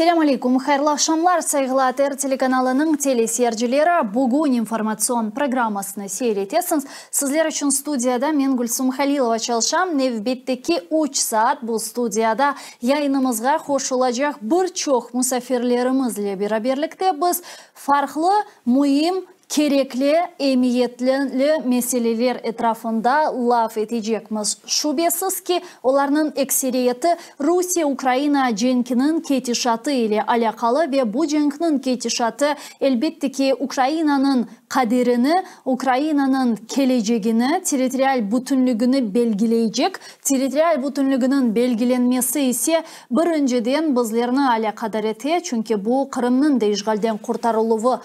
Selâm aleykum, hayırlı aqşamlar, sayğılı ATR telekanalınıñ teleseyircileri! Bugün informatsion programmasını seyir etesiñiz. Sizler içün studiyada men, Gülsum Halilova, çalışam. Nevbetteki üç saat bu studiyada yayınımızğa qoşulacaq bir çoq musafirlerimizle beraberlikte biz farqlı, müim, Kerekli, emiyetli meseleler etrafında laf etecekmiz. Şübesiz ki, olarnıñ ekseriyeti Rusiye-Ukraina cenkiniñ ketişatı ile alâqalı ve bu cenkniñ ketişatı, elbette ki, Ukrainanıñ qaderini, Ukrainanıñ kelecegini, territorial bütünligini belgileycek. Territorial bütünliginiñ belgilenmesi ise, birinciden, bizlerni alâqadar ete, çünki bu Qırımnıñ da işğalden qurtarıluvı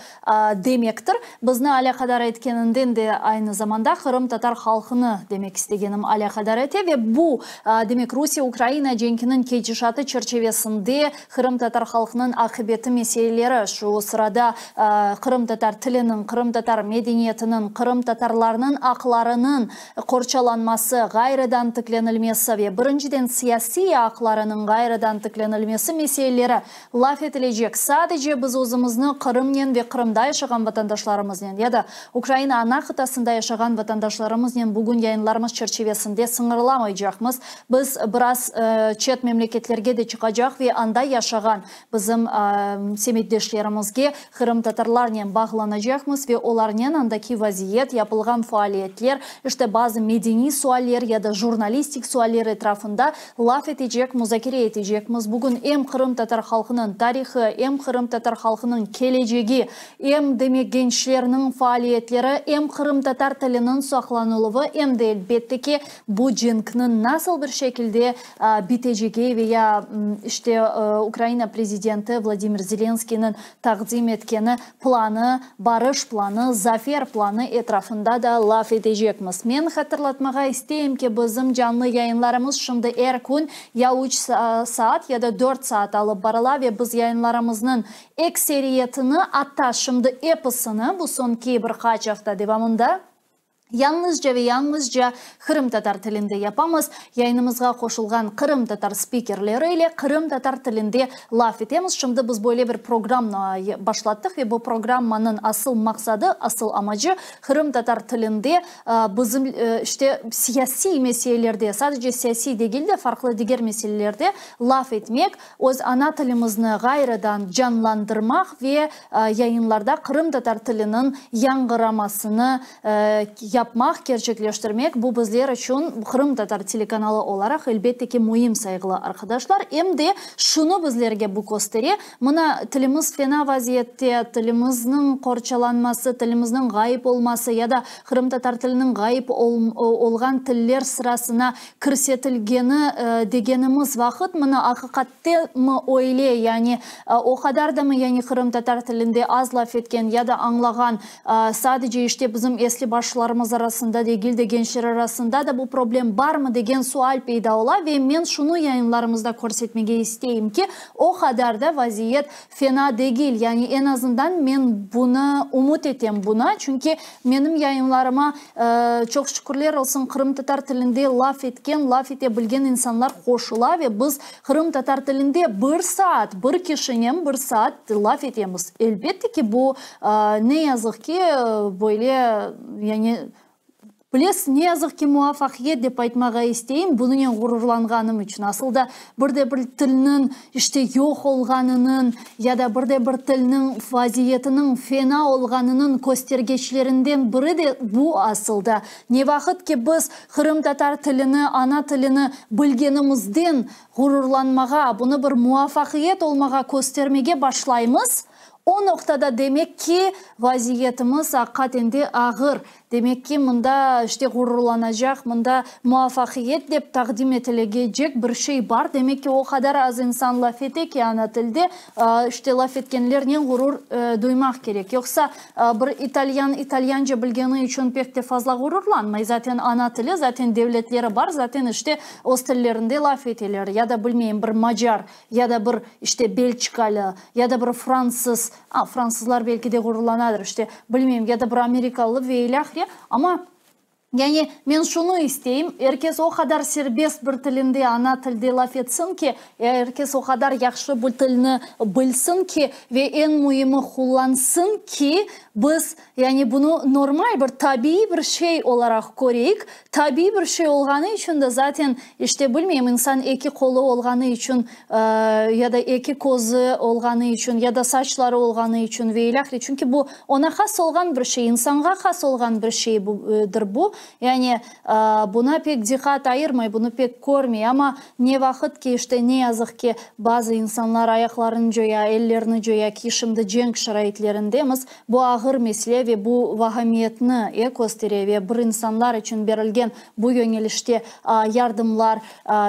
demektir. Bizni alâqadar etkeninden de aynı zamanda qırımtatar halqını, demek istegenim, alâqadar ete ve bu, demek, Rusiye-Ukraina cenkiniñ ketişatı çerçevesinde qırımtatar halqınıñ aqibeti meseleleri, şu sırada qırımtatar tiliniñ, qırımtatar medeniyetiniñ, qırımtatarlarnıñ aqlarınıñ qorçalanması, ğayrıdan tiklenilmesi ve birinciden siyasiy aqlarınıñ ğayrıdan tiklenilmesi meseleleri Laf etilecek, sadece biz özümizni Qırımnen ve Qırımda yaşağan vatandaşlarımıznen ya da Ukraina ana qıtasında yaşağan vatandaşlarımıznen bugün yayınlarımız çerçivesinde sıñırlamaycaqmız. Biz biraz çet memleketlerge de çıqacaq ve anda yaşağan bizim semetdeşlerimizge qırımtatarlarnen bağlanacaqmız ve olarnen andaki vaziyet, yapılğan faaliyetler, işte bazı medeniy sualler ya da jurnalistik sualler etrafında Laf etecek, muzakere etecekmiz. Bugün em qırımtatar halqınıñ tarihı, em qırımtatar halqınıñ kelecegi, em, demek, gençlerniñ faaliyetleri, em qırımtatar tiliniñ saqlanıluvı, em de, elbette ki, bu cenkniñ nasıl bir şekilde bitecegi ve ya, işte, Ukraina prezidenti Vladimir Zelenskıynıñ taqdim etkeni planı, barış planı, zafer planı etrafında da laf etecekmiz. Men hatırlatmağa isteyim ki, bizim canlı yayınlarımız şimdi er kün ya üç saat, ya da dört saat alıp barıla ve biz yayınlarımıznıñ ekseriyetini, atta şimdi episini bu soñki bir qaç afta devamında, Yañlızca ve yañlızca qırımtatar tilinde yapamız. Yayınımızğa qoşulğan qırımtatar spikerleri ile qırımtatar tilinde laf etemiz. Şimdi biz böyle bir programma başlattıq ve bu programmanıñ asıl maqsadı, asıl amacı qırımtatar tilinde bizim işte siyasiy meselelerde, sadece siyasiy degil de, farqlı diger meselelerde laf etmek, Öz ana tilimizni ğayrıdan canlandırmaq ve yayınlarda qırımtatar tiliniñ yañğıramasını yapmaq, kerçekleştirmek, bu bizler içün, qırımtatar telekanalı olaraq, elbette ki, müim, sayğılı arqadaşlar. Em de şunı bizlerge bu köstere, mına, tilimiz fena vaziyette, tilimizniñ qorçalanması, tilimizniñ ğayıp olması ya da qırımtatar tiliniñ ğayıp olğan tiller sırasına kirsetilgeni degenimiz vaqıt, mına, aqiqatte mı öyle, yani o qadar da mı, yani qırımtatar tilinde az laf etken ya da añlağan, sadece işte bizim esli başlarımız arasında degil de, gençler arasında da bu problem barmı degen sual peyda ola ve men şunı yayınlarımızda körsetmege isteyim ki, o qadar da vaziyet fena degil, yani eñ azından men bunı ümüt etem buna, çünki menim yayınlarıma Çoq şükürler olsun, qırımtatar tilinde laf etken, laf ete bilgen insanlar qoşula ve biz qırımtatar tilinde bir saat, bir kişinen bir saat laf etemiz. Elbette ki, bu, ne yazıq ki, böyle, yani, bilesiz, ne yazıq ki, muvafaqiyet dep aytmağa isteyim, bunınen ğururlanğanım içün. Asıl da, bir de bir tilniñ, işte, yoq olğanınıñ ya da bir de bir tilniñ vaziyetiniñ fena olğanınıñ köstergeçlerinden biri de bu asıl da. Ne vaqıt ki biz qırımtatar tilini, ana tilini bilgenimizden ğururlanmağa, bunı bir muvafaqiyet olmağa köstermege başlaymız, o noqtada demek ki, vaziyetimiz aqiqaten de ağır. Demek ki, mında, işte, ğururlanacaq, mında muvafaqiyet dep taqdim etilegecek bir şey bar. Demek ki, o qadar az insan laf ete ki ana tilde, işte, laf etkenlernen ğurur duymaq kerek. Yoqsa, bir italyan italyanca bilgeni içün pek te fazla ğururlanmay. Zaten ana tili, zaten devletleri bar, zaten, işte, öz tillerinde laf eteler. Ya da, bilmeyim, bir macar, ya da bir, işte, belçikalı, ya da bir fransız, a, fransızlar belki de ğururlanadır, işte, bilmeyim, ya da bir amerikalı ve ilâhre, amma. Yani, men şunı isteyim, er kes o qadar serbest bir tilinde, ana tilde laf etsin ki, er kes o qadar yahşı bu tilni bilsin ki ve eñ müimi qullansın ki, biz, yani, bunı normal bir, tabiiy bir şey olaraq köreyik. Tabiiy bir şey olğanı içün de zaten, işte, bilmeyim, insan eki qolu olğanı içün, ya da eki közü olğanı içün, ya da saçları olğanı içün ve ilâhre. Çünki bu oña has olğan bir şey, insanğa has olğan bir şeydir bu. Yani, buna pek diqqat ayırmay, bunı pek körmey. Amma ne vaqıt ki, işte, ne yazıq ki, bazı insanlar ayaqlarını coya, ellerini coya ki, şimdi cenk şaraitlerindemiz, bu ağır mesele ve bu vahamiyetni köstere ve bir insanlar içün berilgen bu yöñelişte yardımlar,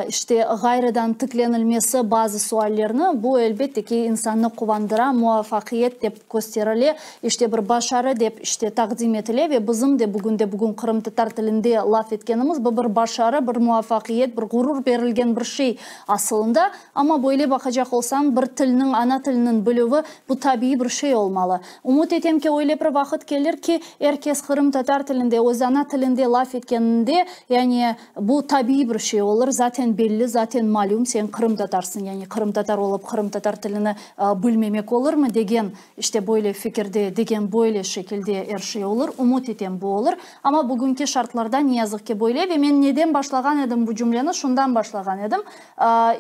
işte, ğayrıdan tiklenilmesi bazı suallerni, bu, elbette ki, insannı quvandıra, muvafaqiyet dep kösterile, işte, bir başarı dep, işte, taqdim etile ve bizim de bugünde-bugün qırımtatar tilinde laf etkenimiz, bu bir başarı, bir muvafaqiyet, bir ğurur berilgen bir şey asılında. Amma böyle baqacaq olsañ, bir tilniñ, ana tiliniñ bilüvi, bu tabiiy bir şey olmalı. Ümüt etem ki, öyle bir vaqıt kelir ki, er kes qırımtatar tilinde, öz ana tilinde laf etkeninde, yani, Bu tabiiy bir şey olur, zaten belli, zaten malüm, sen qırımtatarsıñ, yani qırımtatar olıp qırımtatar tilini bilmemek olurmı degen, işte böyle fikirde, degen böyle şekilde er şey olur, ümüt etem bu olur. Amma bugünki şartlarda ne yazıq ki böyle ve men neden başlağan edim bu cümleni, şundan başlağan edim,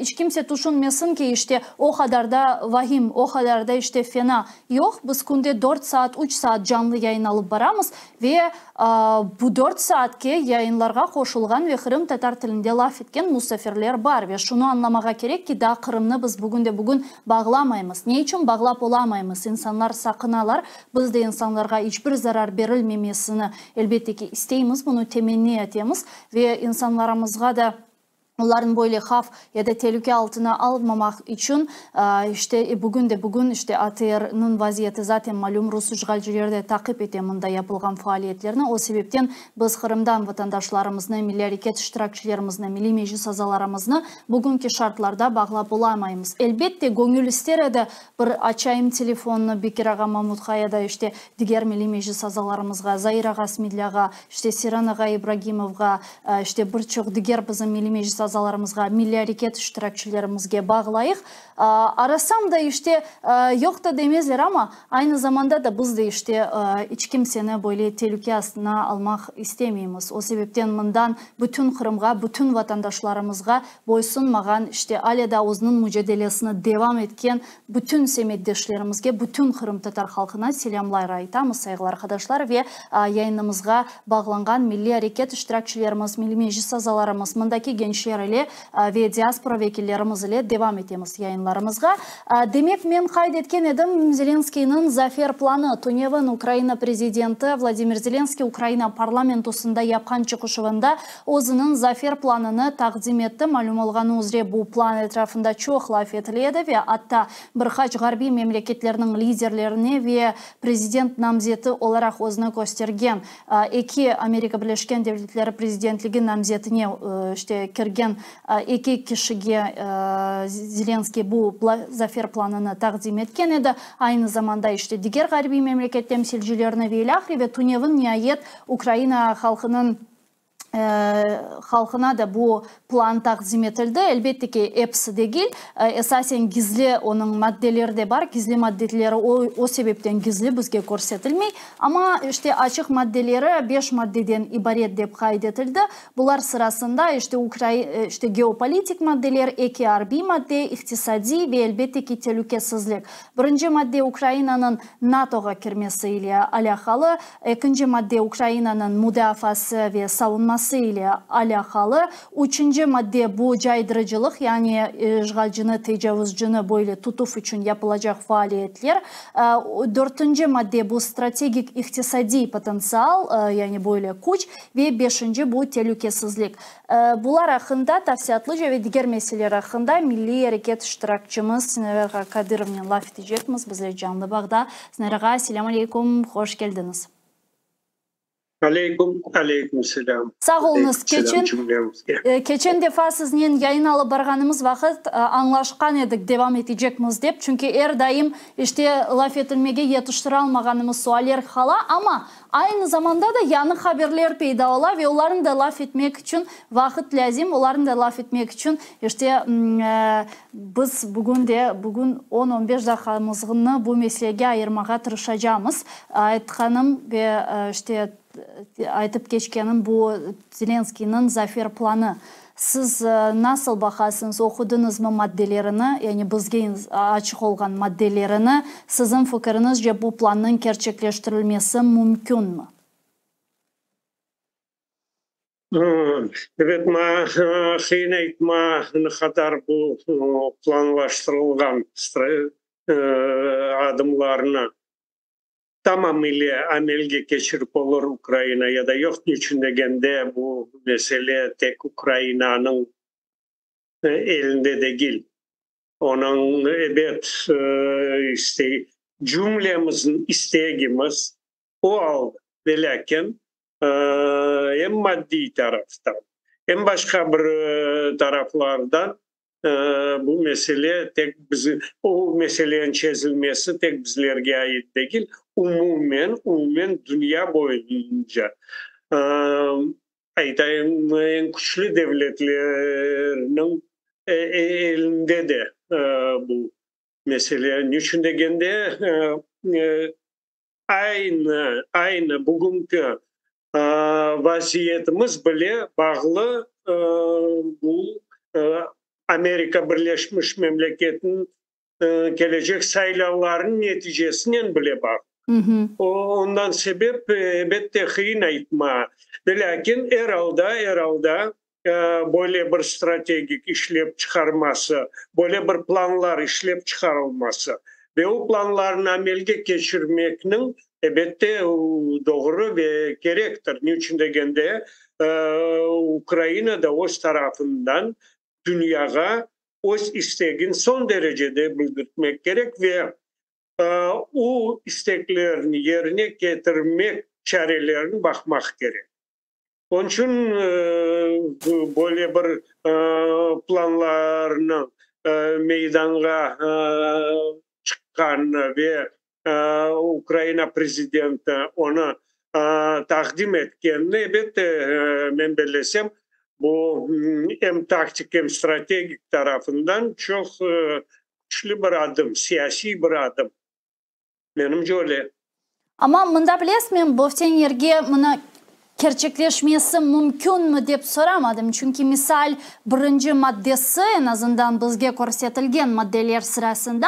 iç kimse tüşünmesin ki, işte o qadar da vahim, o qadar da işte fena, yoq, biz künde dört saat, üç saat canlı yayın alıp baramız ve Bu dört saatke yayınlarğa qoşulğan ve qırımtatar tilinde laf etken musafirler bar ve şunı añlamağa kerek ki, daa Qırımnı biz bugünde-bugün bağlamaymız. Ne içün bağlap olamaymız? İnsanlar saqınalar, biz de insanlarğa iç bir zarar berilmemesini, elbette ki, isteymiz, bunı temenni etemiz ve insanlarımızğa da Olarnı böyle havf ya da telüke altına almamaq içün, işte, bugün de bugün, işte, ATR-niñ vaziyeti zaten malüm, rus işğalcileri de taqip ete mında yapılğan faaliyetlerni. O sebepten biz Qırımdan vatandaşlarımıznı, milliy areket iştirakçilerimizni, Milliy Meclis azalarımıznı bugünki şartlarda bağlap olamaymız. Elbette, göñül ister edi, bir açayım telefonnı Bekir ağa Mamutqa ya da, işte, diger Milliy Meclis azalarımızğa, Zair ağa Smedlâğa, işte, Seyran ağa İbragimovğa, işte, bir çoq diger bizim Milliy Meclis azalarımızğa, milliy areket iştirakçilerimizge bağlayıq. Arasam da, işte, yoq da demezler, amma aynı zamanda da biz de, işte, iç kimseni böyle telüke astına almaq istemeymiz. O sebepten mından bütün Qırımğa, bütün vatandaşlarımızğa boysunmağan, işte, alâ da özüniñ mücadelesini devam etken Bütün semetdeşlerimizge, bütün qırımtatar halqına selâmlar aytamız, sayğılı arqadaşlar ve yayınımızğa bağlanğan milliy areket iştirakçilerimiz, Milliy Meclis azalarımız, mındaki gençler ile ve diaspora vekillerimiz ile devam etemiz yayınlarımızğa. Demek, men qayd etken edim, Zelenskıynıñ zafer planı, tünevin Ukraina prezidenti Vladimir Zelenskıy Ukraina parlamentosında yapqan çıqışuvında Özüniñ zafer planını taqdim etti. Malüm olğanı üzre, bu plan etrafında çoq laf etile edi ve atta bir qaç ğarbiy memleketlerniñ liderlerine ve prezident namzeti olaraq özüni köstergen eki Amerika Birleşken Devletleri prezidentligi namzetine işte kirgen eki kişige Zelenskıy bu zafer planını taqdim etken edi. Aynı zamanda işte diger ğarbiy memleket temsilcilerine ve ilâhre ve tünevin niayet Ukraina halqınıñ halqına da bu plan taqdim etildi. Elbette ki, episi degil, esasen gizli onıñ maddeleri de bar, gizli maddeleri o, o sebepten gizli, bizge körsetilmey. Amma, işte, açıq maddeleri beş maddeden ibaret dep qayd etildi. Bular sırasında, işte, işte, geopolitik maddeler, eki arbiy madde, iqtisadiy ve, elbette ki, telükesizlik. Birinci madde Ukrainanıñ NATOğa kirmesi ile alâqalı, ekinci madde Ukrainanıñ mudafaası ve savunması ile alâqalı, üçünci madde bu caydırıcılıq, yani işğalcini, tecavuzcını böyle tutuv içün yapılacaq faaliyetler, dörtünci madde bu strategik iqtisadiy potentsial, yani böyle küç ve beşinci bu telükesizlik. Bular aqqında tafsilâtlıca ve diger meseleler aqqında milliy areket iştirakçimiz Sinaver ağa Kadırovnen laf etecekmiz. Bizler canlı bağda. Sinaver ağa, selâm aleykum, hoş keldiñiz. Aleyküm, aleyküm selâm. Sağ oluñız. Keçen, cümlemizge. Keçen defa siznen yayın alıp barğanımız vaqıt añlaşqan edik, devam etecekmiz dep, çünki er daim işte laf etilmege yetiştiralmağanımız sualler qala, amma aynı zamanda da yañı haberler peyda ola ve olarnı da laf etmek içün vaqıt lâzim, olarnı da laf etmek içün işte biz bugün de, bugün on, on beş daqqamıznı bu meselege ayırmağa tırışacamız. Aytqanım ve işte aytıp keçkenim bu Zelenskıynıñ zafer planı. Siz nasıl baqasıñız, oqudıñızmı maddelerini, yani bizge açıq olğan maddelerini, siziñ fikiriñizce bu plannıñ kerçekleştirilmesi mümkünmi? Ebet, maña qıyın aytma, ne qadar bu planlaştırılğan adımlarnı tamam ile amelge keçirip olur Ukraina ya da yoq, niçün degende, bu mesele tek Ukrainanıñ elinde degil. Onıñ, ebet, cümlemizniñ istegimiz o alda, velâkin em maddiy taraftan, em başqa bir taraflardan bu mesele tek o meseleniñ çezilmesi tek bizlerge ait degil, umumen, umumen dünya boyunca, aytayım, eñ küçlü devletlerniñ elinde de bu mesele. Niçün degende, Aynı, aynı bugünki vaziyetimiz bile bağlı bu Amerika Birleşmiş Memleketiniñ kelecek saylavlarınıñ neticesinen bile bağlı. Ondan sebep, elbette, qıyın aytma. Velâkin, er alda, er alda böyle bir strategik işlep çıqarması, böyle bir planlar işlep çıqarılması ve o planlarnı amelge keçirmekniñ, ebette, doğru ve kerektir. Ne içün degende, Ukraina da öz tarafından dünyağa öz istegin soñ derecede bildirtmek kerek ve o isteklerni yerine ketirmek çarelerini baqmaq kerek. Onıñ içün böyle bir planlarnıñ meydanğa çıqqanını ve Ukraina prezidenti onı taqdim etkenini, elbette, men bellesem, bu em taktik, em strategik tarafından çoq küçlü bir adım, siyasiy bir adım. Menimce öyle. Amma mında bilesiz, men böten yerge mına kerçekleşmesi mümkünmi dep soramadım. Çünki misal, birinci maddesi, eñ azından bizge körsetilgen maddeler sırasında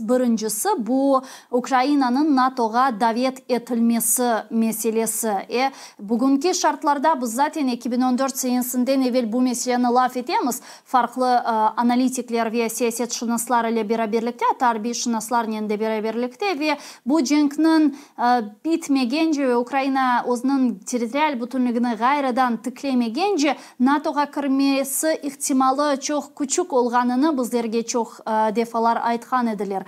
birincisi bu Ukrainanıñ NATOğa davet etilmesi meselesi. E, bugünki şartlarda biz zaten 2014 senesinden evel bu meseleni laf etemiz, Farqlı analitikler ve siyasetşınaslar ile beraberlikte, atta arbiyşınaslarnen de beraberlikte ve bu cenkniñ bitmegence ve Ukraina özüniñ territorial bütünligini ğayrıdan tiklemegence NATOğa kirmesi ihtimalı çoq küçük olğanını bizlerge çoq defalar aytqan ediler.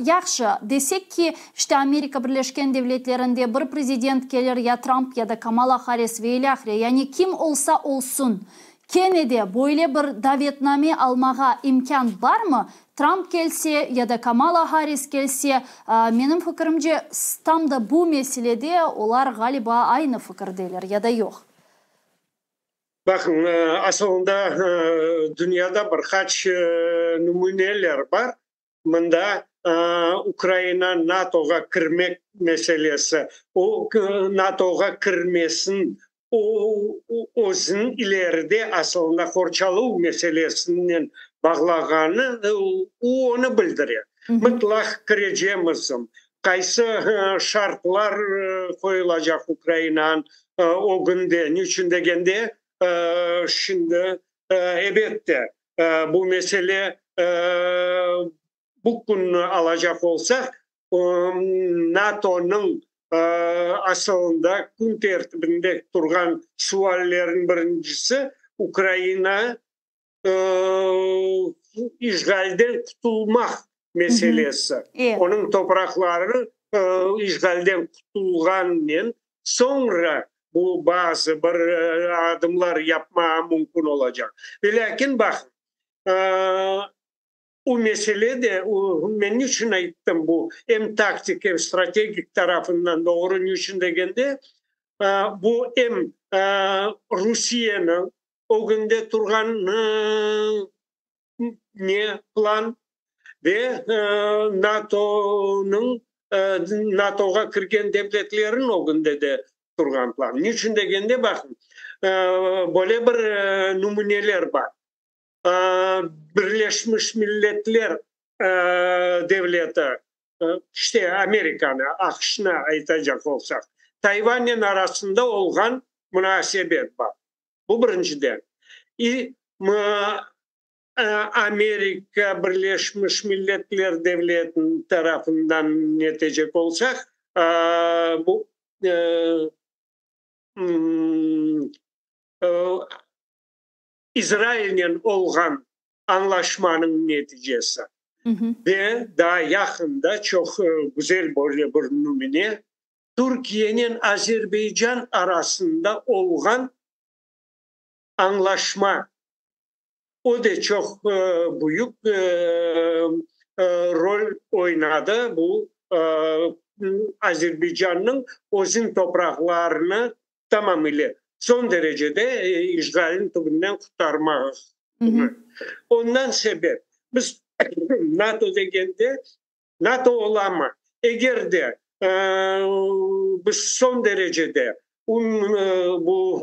Yahşı, desek ki, işte Amerika Birleşken Devletlerinde bir prezident kelir, ya Tramp, ya da Kamala Harris ve ilâhre, yani kim olsa olsun, Kene de böyle bir davetname almağa imkân barmı? Tramp kelse ya da Kamala Harris kelse, menim fikirimce, tam da bu meselede olar, ğaliba, aynı fikirdeler, ya da yoq? Baqıñ, asılında dünyada bir qaç nümüneler bar. Mında Ukraina NATOğa kirmek meselesi, o NATOğa kirmesin, o özüniñ ileride asılında qorçaluv meselesinen bağlağanı, o onı bildire. Mıtlaq kirecemizm, qaysı şartlar qoyulacaq Ukrainanıñ ögünde, niçün degende, şimdi, ebette, Bu mesele bu künni alacaq olsaq, NATOnıñ asılında kün tertibinde turğan suallerniñ birincisi Ukraina işğalden qutulmaq meselesi. Onıñ topraqları işğalden qutulğannen. Soñra bu bazı bir adımlar yapmağa mümkün olacaq. Velâkin, baqıñ, o mesele de, men niçün ayttım bu em taktik, em strategik tarafından doğru, niçün degende, bu em Rusiyeniñ ögünde turğan ne plan ve NATOnıñ, NATOğa kirgen devletlerniñ ögünde de turğan plan. Niçün degende, baqıñ, böyle bir nümüneler bar. Birleşmiş Milletler Devleti, işte Amerikanı, AQŞnı aytacaq olsaq, Tayvannen arasında olğan munasebet bar. Bu birinciden. İ Amerika Birleşmiş Milletler Devletiniñ tarafından netecek olsaq, bu İsrailnen olğan añlaşmanıñ neticesi. Ve daa yaqında çoq güzel böyle bir nümüne, Türkiyenen Azerbaycan arasında olğan añlaşma, o de çoq büyük rol oynadı, bu Azerbaycannıñ özüñ topraqlarını tamamile soñ derecede işğalniñ tübünden qurtarmaq. Ondan sebep biz NATO degende, NATO olamı? Eger de biz soñ derecede bu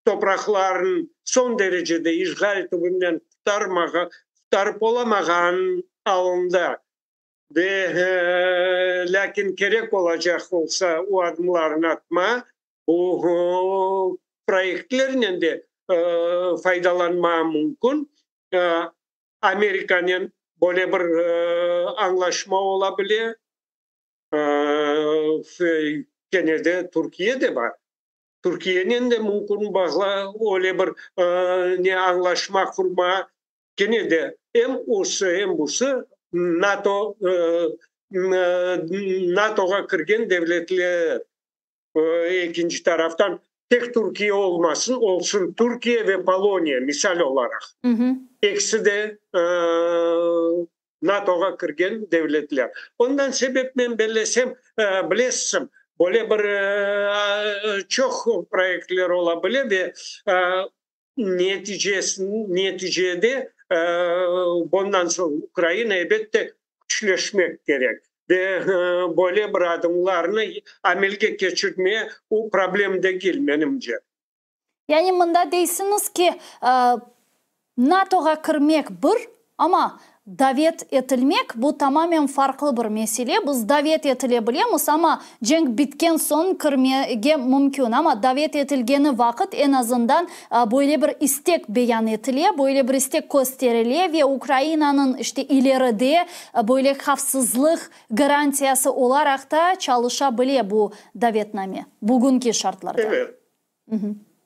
topraqlarnı soñ derecede işğal tübünden qurtarmağa, qurtarıp olamağan alında ve lâkin kerek olacaq olsa o adımlarnı atma, bu proyektlernen de faydalanma mümkün. Amerikanen böyle bir añlaşma ola bile, kene de Türkiye de bar. Türkiyenen de mümkün bağla öyle bir ne añlaşma qurma, kene de em osı, em busı NATO, NATOğa kirgen devletler. Ekinci taraftan, tek Türkiye olmasın, olsun Türkiye ve Poloniya, misal olaraq. Ekisi de NATOğa kirgen devletler. Ondan sebep men bellesem, bilesiñ, böyle bir çoq proyektler ola bile ve neticede bundan soñ Ukraina, elbette, küçleşmek kerek ve böyle bir adımlarnı amelge keçirmeye o problem degil, menimce. Yani mında deysiñiz ki, NATOğa kirmek bir, amma davet etilmek, bu tamamen farqlı bir mesele. Biz davet etile bilemiz, amma cenk bitken soñ kirmege mümkün. Amma davet etilgeni vaqıt eñ azından böyle bir istek beyan etile, böyle bir istek kösterile ve Ukrainanıñ işte ileride böyle havfsızlıq garantiyası olaraq da çalışa bile bu davetname bugünki şartlarda. Evet.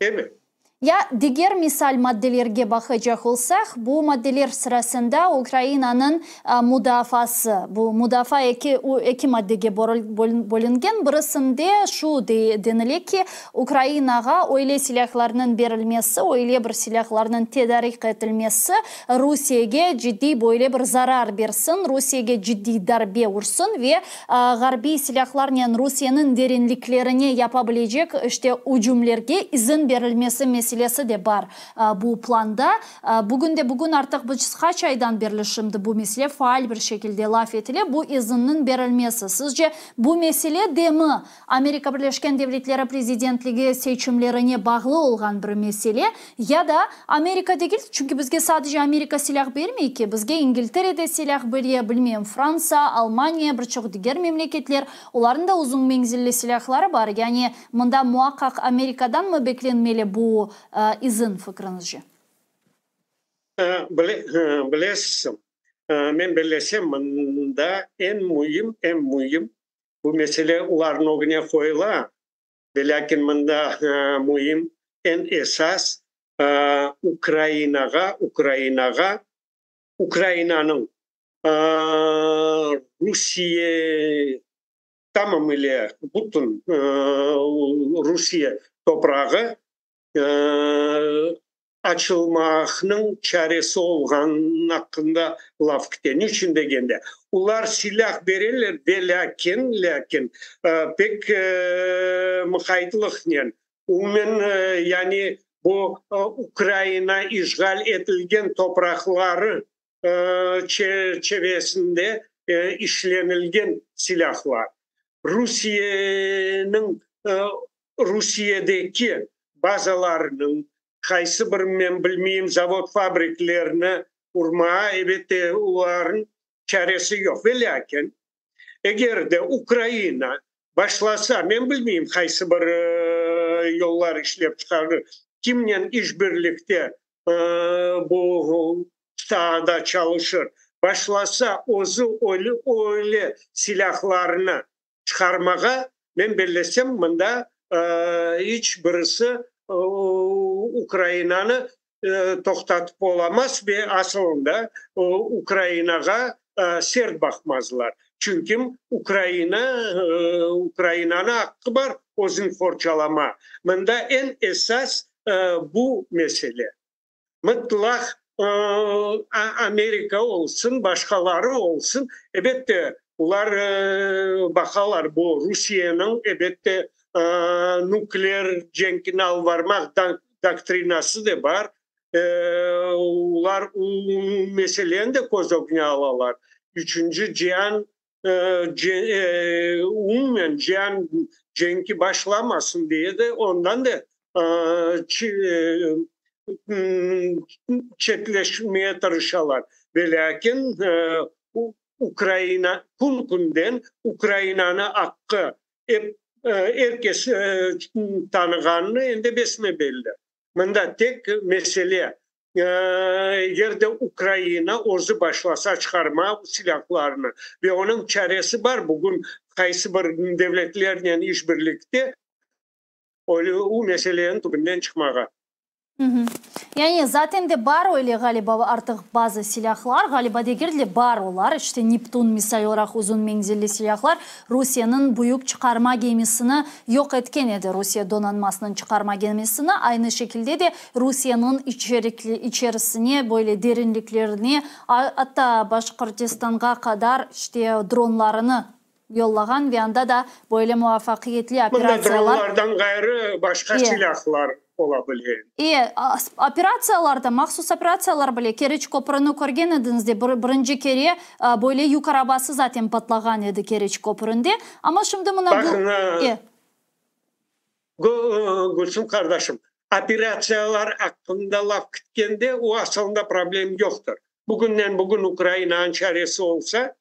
Evet. Ya diger misal maddelerge baqacaq olsaq, bu maddeler sırasında Ukrainanıñ mudafaası, bu mudafaa eki maddege bölüngen, birisinde şu denile ki, Ukrainağa öyle silâhlarnıñ berilmesi, öyle bir silâhlarnıñ tedarik etilmesi Rusiyege ciddiy böyle bir zarar bersin, Rusiyege ciddiy darbe ursın ve Ğarbiy silâhlarnen Rusiyeniñ derinliklerine yapa bilecek işte ücümlerge izin berilmesi meselesi de bar bu planda. Bugünde-bugün artıq biz qaç aydan berli şimdi bu mesele faal bir şekilde laf etile, bu izinniñ berilmesi. Sizce, bu mesele de mi Amerika Birleşken Devletleri prezidentligi seçimlerine bağlı olğan bir mesele ya da Amerika degil, çünki bizge sadece Amerika silâh bermey ki, bizge İngiltere de silâh bere, bilmeyim, Fransa, Almaniya, bir çoq diger memleketler, olarnıñ da uzun menzilli silâhları bar, yani mında muaqqaq Amerikadanmı beklenmeli bu izin, fikriñizce? Bilesiñ, men bellesem, mında eñ müim, eñ müim Bu mesele olarnıñ ögüne qoyula, velâkin mında müim, eñ esas Ukrainağa, Ukrainağa, Ukrainanıñ Rusiye. Tamam ile bütün Rusiye toprağı açılmaqnıñ çaresi olğanı aqqında laf kete. Niçün degende, olar silâh bereler ve lâkin, lâkin pek mıqaytlıqnen, umumen, yani bu Ukraina işğal etilgen topraqları çerçivesinde işlenilgen silâhlar, Rusiyeniñ Rusiyedeki bazalarınıñ, qaysı bir, men bilmeyim, zavod-fabriklerni urmağa, elbette, olarnıñ çaresi yoq. Velâkin, eger de Ukraina başlasa, men bilmeyim, qaysı bir yollar işlep çıqarır, kimnen işbirlikte bu saada çalışır, başlasa özü öyle silâhlarnı çıqarmağa, men bellesem, mında iç birisi Ukrainanı toqtatıp olamaz ve asılında Ukrainağa sert baqmazlar. Çünki Ukraina, Ukrainanı aqqı bar özüni qorçalama. Mında eñ esas bu mesele. Mıtlaq Amerika olsun, başqaları olsun, ebette, olar baqalar, bu Rusiyeniñ, ebette, nukleer cenkini alıp barmaq doktrinası da bar, olar o meseleni de köz ögüne alalar. Üçünci cian, umumen cian cenki başlamasın diye de ondan da çetleşmeye tırışalar. Velâkin Ukraina kün-künden Ukrainanı aqqı ep er kes tanığanını endi besme-belli. Mında tek mesele, eger de Ukraina özü başlasa çıqarma silâhlarını, ve onıñ çaresi bar, bugün qaysı bir devletlernen işbirlikte o meseleniñ tübünden çıqmağa. Yani zaten de bar öyle ğaliba artıq bazı silâhlar, ğaliba degil de bar olar, işte Neptun misal olaraq uzun menzilli silâhlar Rusiyeniñ büyük çıqarma gemisini yoq etken edi, Rusiye donanmasınıñ çıqarma gemisini, aynı şekilde de Rusiyeniñ içerisine, böyle derinliklerine, atta Başqırtistanğa qadar işte dronlarını yollağan ve anda da böyle muvafaqiyetli operatsiyalar. Mında dronlardan ğayrı başqa silâhlar ola bile. E, operatsiyalar da, mahsus operatsiyalar bile. Keriç köprüni körgen ediñiz de, birinci kere böyle yük arabası zaten patlağan edi Keriç köpründe. Amma şimdi mına bu. Bakın, e. Gülsüm qardaşım, operatsiyalar aqqında laf kitkende, o asılında problem yoqtır. Bugünden bugün Ukrainanıñ çaresi olsa,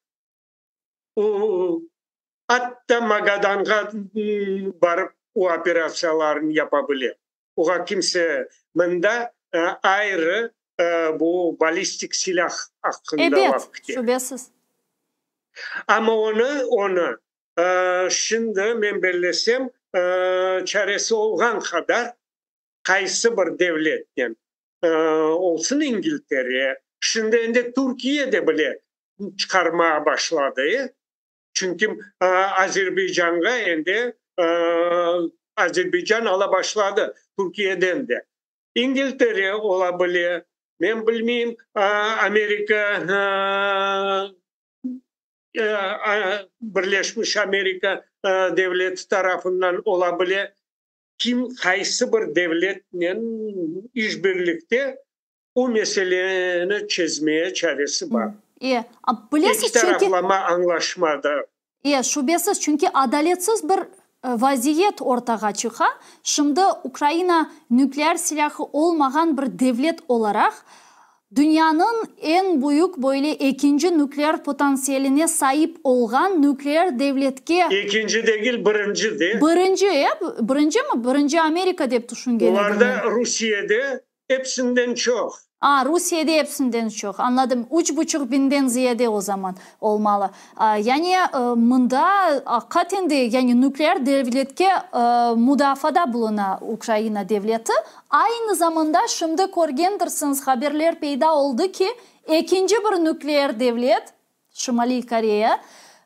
O, atta Magadanğa barıp o operatsiyalarnı yapa bile. Oğa kimse mında ayrı bu ballistik silâh aqqında laf kete. Ebet, şübesiz. Amma onı, onı şimdi men bellesem, çaresi olğan qadar qaysı bir devletnen, olsun İngiltere, şimdi endi Türkiye de bile çıqarmağa başladı, çünki Azerbaycanğa endi Azerbaycan ala başladı Türkiyeden de. İngiltere ola bile, men bilmeyim, Amerika, Birleşmiş Amerika Devleti tarafından ola bile, kim qaysı bir devletnen işbirlikte o meseleni çezmeye çaresi bar. E, bilesiz, çünki. Eki taraflama añlaşmada. E, şübesiz, çünki adaletsiz bir vaziyet ortağa çıqa. Şimdi Ukraina nükleer silâhı olmağan bir devlet olaraq, dünyanıñ eñ büyük böyle ekinci nükleer potansiyeline saip olğan nükleer devletke. Ekinci degil, birinci de. Birinci, e, birincimi? Birinci Amerika dep tüşüngen edim men. Olarda Rusiyede Epsinden çoq. A, Rusiyede epsinden çoq. Añladım. Üç buçuq biñden ziyade o zaman olmalı. Yani, mında aqiqaten de, yani nükleer devletke mudaafada buluna Ukraina devleti. Aynı zamanda şimdi körgendirsiñiz, haberler peyda oldı ki, ekinci bir nükleer devlet, Şimaliy Koreya.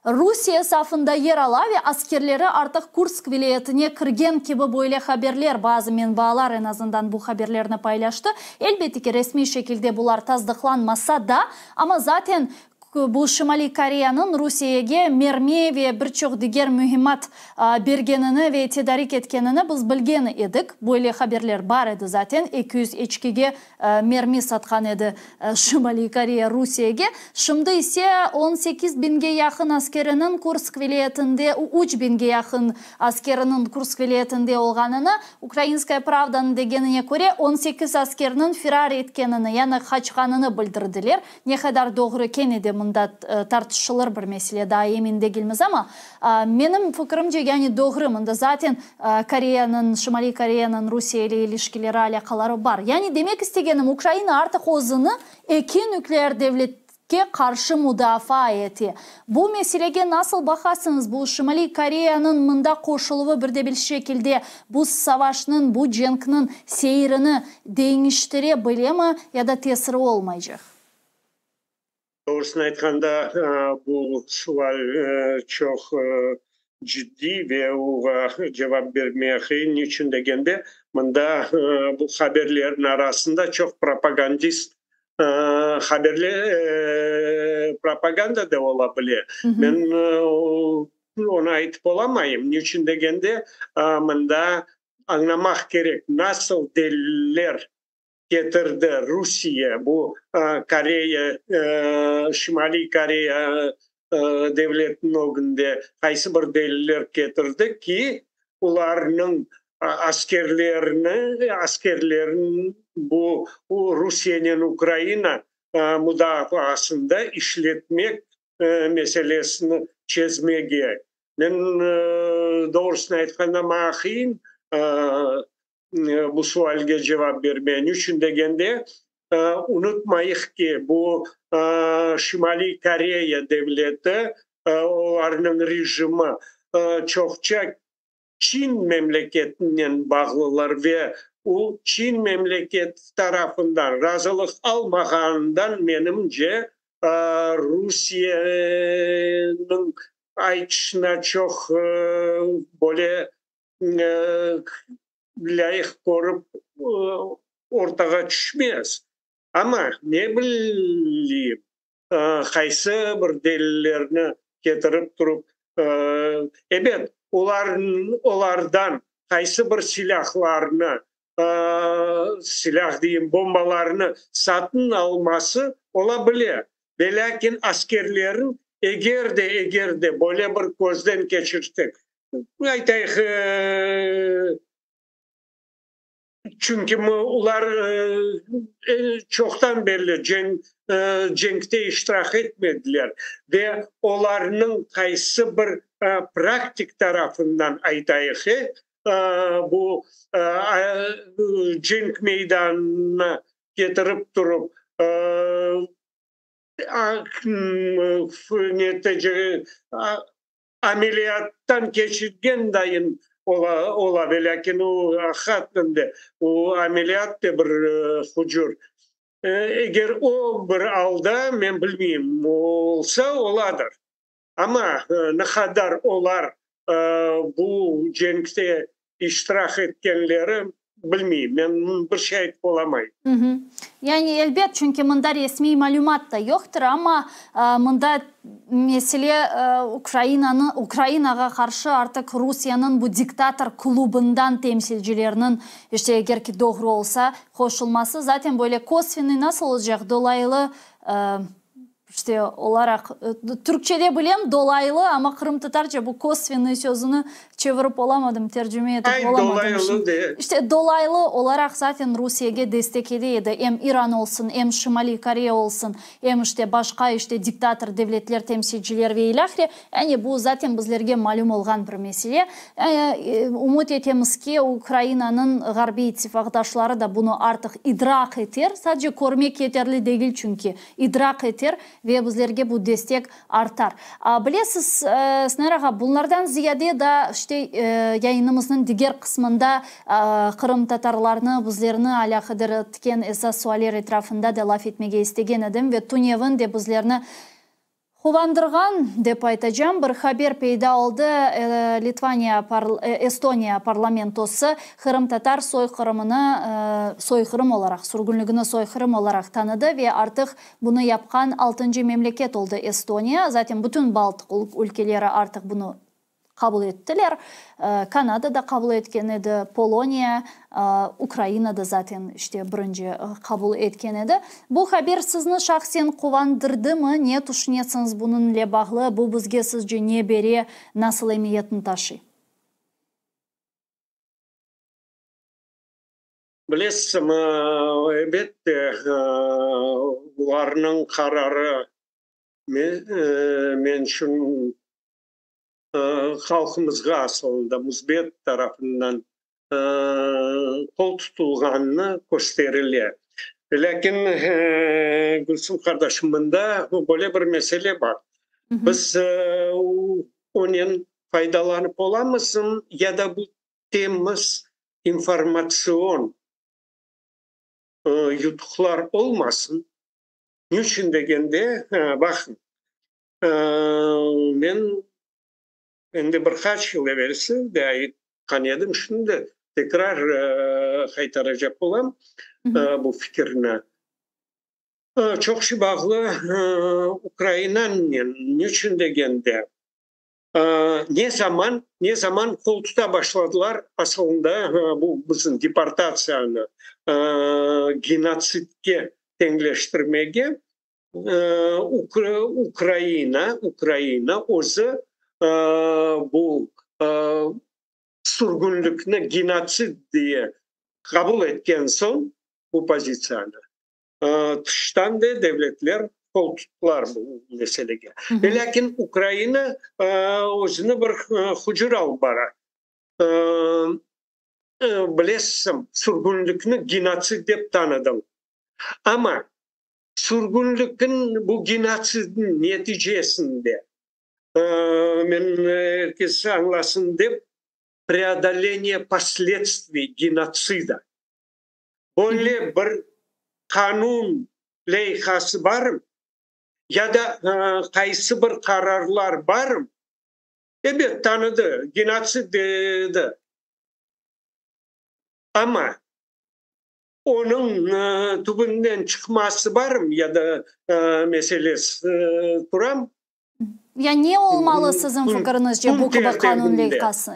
Rusiye safında yer ala ve askerleri artıq Kursk vilâyetine kirgen kibi böyle haberler, bazı menbaalar eñ azından bu haberlerni paylaştı. Elbette ki, resmiy şekilde bular tasdıqlanmasa da, amma zaten bu Şimaliy Koreyanıñ Rusiyege mermi ve bir çoq diger mühimmat bergenini ve tedarik etkenini biz bilgen edik. Böyle haberler bar edi zaten, 200 eçkige mermi satqan edi Şimaliy Koreya Rusiyege. Şimdi ise 18 biñge yaqın askeriniñ Kursk vilâyetinde, üç biñge yaqın askeriniñ Kursk vilâyetinde olğanını, Ukrainskaya pravdanıñ degenine köre, 18 askerniñ firar etkenini, yani qaçqanını bildirdiler. Ne qadar doğru kene de mında tartışılır bir mesele, daa emin degilmiz, amma, menim fikirimce, yani doğru, mında zaten Koreyanıñ, Şimaliy Koreyanıñ Rusiye ile ilişkileri, alâqaları bar. Yani demek istegenim, Ukraina artıq özüni eki nükleer devletke qarşı mudafaa ete. Bu meselege nasıl baqasıñız? Bu Şimaliy Koreyanıñ mında qoşuluvı bir de bir şekilde bu savaşnıñ, bu cenkniñ seyrini deñiştire bilemi ya da tesiri olmaycaq? Doğrusını aytqanda, bu sual çoq ciddiy ve oña cevap bermege qıyın. Niçün degende, mında bu haberlerniñ arasında çoq propagandist haberler, propaganda da ola bile. Men onı aytıp olamayım. Niçün degende, mında añlamaq kerek, nasıl deliller ketirdi Rusiye bu Koreya, Şimaliy Koreya devletiniñ ögünde qaysı bir deliller ketirdi ki, olarnıñ askerlerini, askerlerin bu Rusiyenen Ukraina mudafaasında işletmek meselesini çezmege. Men doğrusını aytqanda, maña qıyın bu sualge cevap bermeye. Niçün degende, unutmayıq ki, bu Şimaliy Koreya devleti, olarnıñ rejimi çoqça Çin memleketinen bağlılar ve o Çin memleketi tarafından razılıq almağanından, menimce, Rusiyeniñ aytışına çoq böyle lâyıq körip ortağa tüşmez. Amma ne bileyim, qaysı bir delillerni ketirip turıp, ebet, olar, olardan qaysı bir silâhlarnı, silâh deyim, bombalarnı satın alması ola bile. Velâkin askerlerin eger de, eger de böyle bir közden keçirsek, aytayıq, çünki olar çoqtan berli cenkte iştirak etmediler ve olarnıñ qaysı bir praktik tarafından, aytayıq, bu cenk meydanına ketirip turıp, netice ameliyattan keçirgen dayın ola, ola ve lâkin o aqiqaten de o ameliyat de bir hucur. Eger o bir alda, men bilmeyim, olsa, oladır. Amma ne qadar olar bu cenkte iştirak etkenleri bilmeyim, men bir şey aytıp olamayım. Yani, elbet, çünki mında resmiy malümat da yoqtır, amma mında mesele Ukrainanı, Ukrainağa qarşı artıq Rusiyeniñ bu diktator klubından temsilcileriniñ, işte, eger ki doğru olsa, qoşulması, zaten böyle kosvenniy nasıl olacaq, dolaylı İşte, olaraq, türkçede bilem, dolaylı, amma qırımtatarca bu kosvennıy sözüni çevirip olamadım, tercüme etip Ay, olamadım. dolaylı de. İşte, dolaylı olaraq zaten Rusiyege destek ede edi, em İran olsun, em Şimaliy Koreya olsun, em, işte, başqa, işte, diktator devletler temsilcileri ve ilâhre. Yani, bu zaten bizlerge malüm olğan bir mesele. Ümüt etemiz ki, Ukrainanıñ ğarbiy ittifaqdaşları da bunı artıq idraq eter, sadece körmek yeterli degil çünki, idraq eter ve bizlerge bu destek artar. Bilesiz, Sner ağa, bunlardan ziyade da, işte, yayınımıznıñ diger qısmında qırımtatarlarnı, bizlerni alâqadar etken esas sualler etrafında da laf etmege istegen edim ve tünevin de bizlerni. Quvandırğan, dep aytacam, bir haber peyda oldı, Litvaniya, Estoniya parlamentosı qırımtatar soyqırımını soyqırım olaraq, sürgünligini soyqırım olaraq tanıdı ve artıq bunı yapqan altıncı memleket oldı Estoniya. Zaten bütün Baltıq ülkeleri artıq bunı qabul ettiler. Kanada da qabul etken edi, Poloniya, Ukraina da zaten işte birinci qabul etken edi. Bu haber sizni şahsen quvandırdımı? Ne tüşünesiñiz bunıñle bağlı? Bu bizge sizce ne bere, nasıl emiyetni taşıy? Bilesizmi, elbette, bularnıñ qararı men içün halqımızğa asılında müsbet tarafından qol tutulğanını kösterile. Lâkin, Gülsüm qardaşım, mında böyle bir mesele bar. Biz onen faydalanıp olamızmı ya da bu temiz informatsion yutuqlar olmasın? Niçün degende, baqıñ, Men endi bir qaç yıl evelsi de aytqan edim, şimdi tekrar qaytaracaq olam bu fikirni. Çoqusı bağlı Ukrainanen, niçün degende, ne zaman, ne zaman qol tuta başladılar asılında bu bizim deportatsiyanı genotsidke teñleştirmege, Ukraina, Ukraina özü bu sürgünlikni genotsid diye qabul etken soñ bu pozitsiyanı, tıştan da devletler qol tuttılar bu meselege. Velâkin Ukraina özüni bir hucur alıp bara. Bilesiñ, sürgünlikni genotsid dep tanıdıñ. Amma Sürgünlikniñ bu genotsidniñ neticesinde, men er kes añlasın dep, preodoleniye posledstviy genotsida, böyle bir qanun leyhası barmı ya da qaysı bir qararlar barmı? Ebet, tanıdı, genotsid dedi, amma Onıñ tübünden çıqması barmı ya da meselesi turamı? Ya ne olmalı siziñ fikiriñizce bu kibi qanun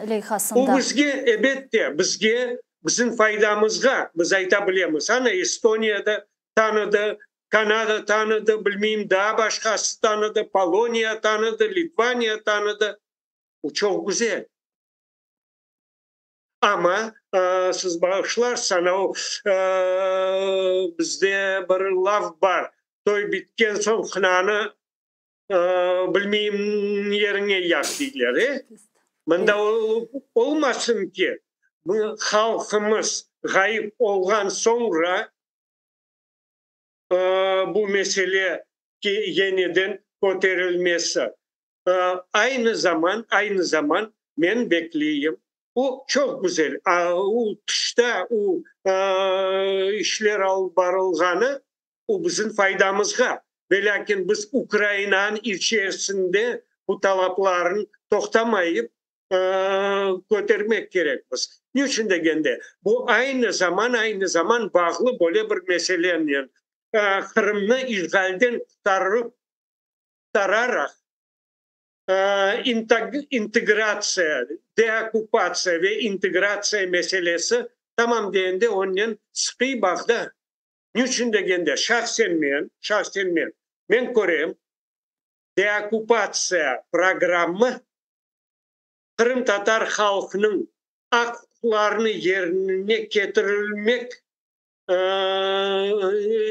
leyhasında? O bizge, ebette, bizge, bizim faydamızğa, biz ayta bilemiz, ana Estoniya da tanıdı, Kanada tanıdı, bilmeyim, daa başqası tanıdı, Poloniya tanıdı, Litvaniya tanıdı. Bu çoq güzel. Amma, siz bağışlarsıñ, o, bizde bir laf bar, toy bitken soñ qınanı bilmeyim yeriñe yaq deyler, e? Mında olmasın ki, halqımız ğayıp olğan soñra bu mesele yeniden köterilmesi. Aynı zaman, aynı zaman men bekleyim, o çoq güzel, o tışta o işler alıp barılğanı, o bizim faydamızğa, velâkin biz Ukrainanıñ içerisinde bu talaplarnı toqtamayıp kötermek kerekmiz. Ne içün degende, bu aynı zaman, aynı zaman bağlı böyle bir meselenen, Qırımnı işğalden qurtarıp, qurtararaq, integratsiya, deokkupatsiya ve integratsiya meselesi tamam degende onnen sıqıy bağda. Ne içün degende, şahsen men, şahsen men, men körem, deokkupatsiya programmı qırımtatar halqınıñ aq-uquqlarını yerine ketirilmek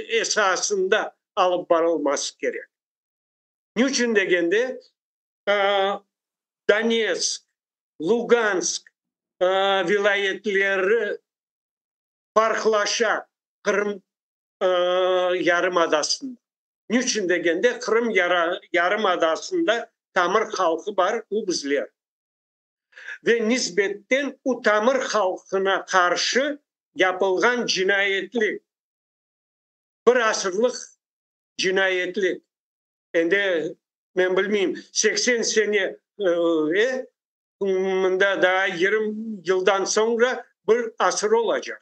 esasında alıp barılması kerek. Ne içün degende, Donetsk, Lugansk vilâyetleri farqlaşa Qırım yarımadasından. Ne içün degende, Qırım yarımadasında tamır halqı bar, o bizler. Ve nisbetten o tamır halqına qarşı yapılğan cinayetlik, bir asırlıq cinayetlik, endi. Men bilmeyim, 80 sene, e, mında daa 20 yıldan soñra bir asır olacaq.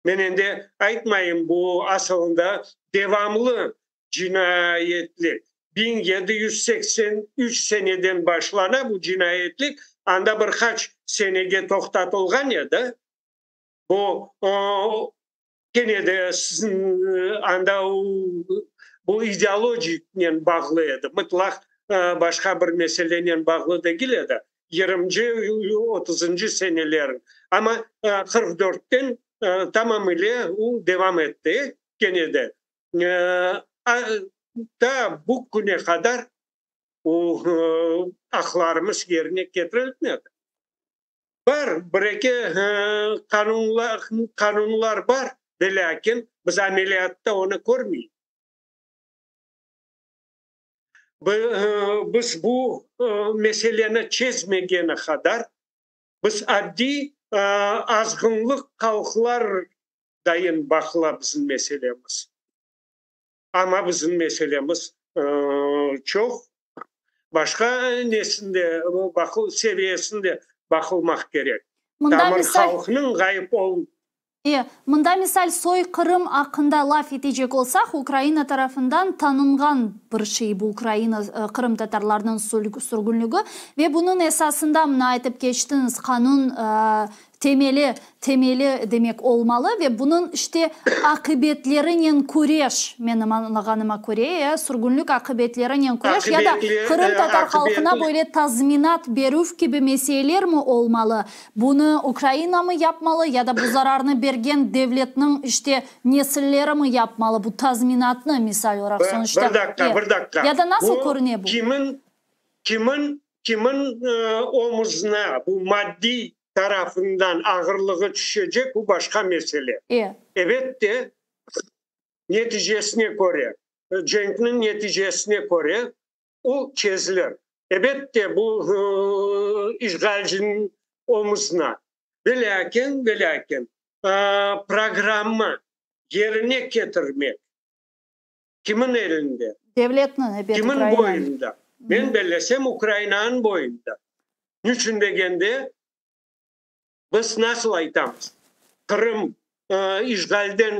Men endi aytmayım, bu asılında devamlı cinayetlik. 1783 seneden başlana bu cinayetlik, anda bir qaç senege toqtatılğan edi. Bu kene de anda bu ideologiknen bağlı edi, mıtlaq başqa bir meselenen bağlı degil edi, yigirminci, otuzıncı seneler. Amma 44-ten tamamile o devam etti kene de. Ta bu küne qadar o aqlarımız yerine ketirilmedi. Bar, bir-eki qanunlar, qanunlar bar, velâkin biz ameliyatta onı körmeyik. Biz bu meseleni çezmegeni qadar, biz addiy azğınlıq halqlar dayın baqıla bizim meselemiz. Amma bizim meselemiz çoq başqa nesinde, seviyesinde baqılmaq kerek. Tamır halqnıñ ğayıp ol. E, mında misal soyqırım aqqında laf etecek olsaq, Ukraina tarafından tanınğan bir şey bu Ukraina qırımtatarlarnıñ sürgünligi ve bunıñ esasında mına aytıp keçtiñiz qanun Temeli, temeli demek olmalı ve bunıñ işte aqibetlerinen küreş, menim añlağanıma köre, e, sürgünlik aqibetlerinen küreş ya da qırımtatar halqına böyle tazminat berüv kibi meselelermi olmalı? Bunı Ukrainamı yapmalı ya da bu zararnı bergen devletniñ işte nesillerimi yapmalı bu tazminatnı, misal olaraq, sonuçta, Bir daqqa, bir daqqa. Ya da nasıl körüne bu? Kimin, kimin Kimin omuzına bu maddiy tarafından ağırlığı tüşecek, bu başqa mesele. Ebet de, neticesine köre, cenkniñ neticesine köre o çezilir. Ebet de, bu işğalciniñ omuzına. Velâkin, velâkin, programma yerine ketirmek Kimin elinde? Devletniñ, ebet, Kimin boyunda? Men bellesem, Ukrainanıñ boyunda. Niçün degende, biz nasıl aytamız, Qırım işğalden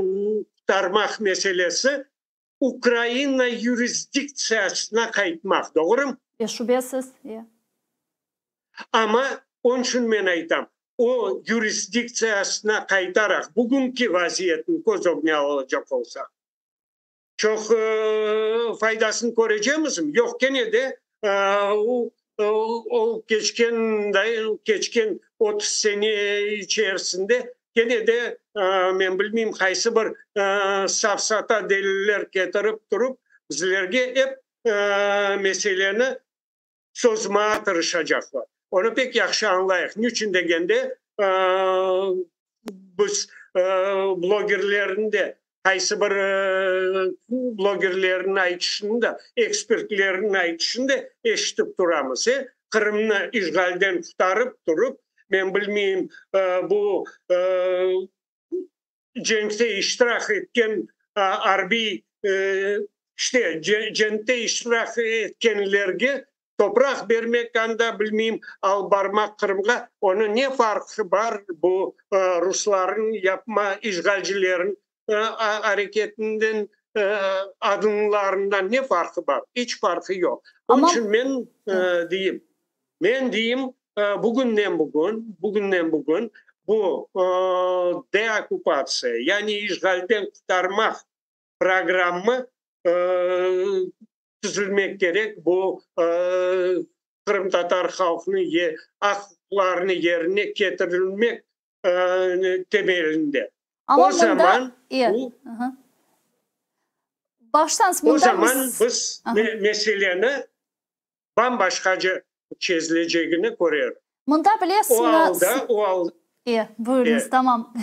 qurtarmaq meselesi Ukraina yurisdiktsiyasına qaytmaq, doğrumı? E, şübesiz, e. Amma onıñ içün men aytam, o yurisdiktsiyasına qaytaraq, bugünki vaziyetni köz ögüne alacaq olsaq, Çoq faydasını körecemizmi? Yoq, kene de o keçken keçken 30 sene içerisinde kene de men bilmeyim qaysı bir safsata deliller ketirip turıp bizlerge ep meseleni sozmağa tırışacaqlar. Onı pek yahşı añlayıq. Niçün degende, biz blogerlerniñ de, qaysı bir blogerlerniñ aytışını da, ekspertlerniñ aytışını da eşitip turamız. E, Qırımnı işğalden qurtarıp turıp, men bilmeyim, bu cenkte iştirak etken arbiy, işte, cenkte iştirak etkenlerge topraq bermek anda, bilmeyim, alıp barmaq Qırımğa, onıñ ne farqı bar bu ruslarnıñ yapma, işğalcilerniñ areketinden, adımlarından ne farqı bar? İç farqı yoq. Onıñ içün men deyim, Men deyim, bugünden bugün, bugünden bugün bu deokkupatsiya, yani işğalden qurtarmaq programmı tizilmek kerek, bu qırımtatar halqınıñ aq-uquqlarını yerine ketirilmek temelinde. O zaman bu, o zaman biz meseleni bam-başqaca çezilecegini körerim. Mında bilesiñiz. O alda, o al. E, buyurıñız, tamam.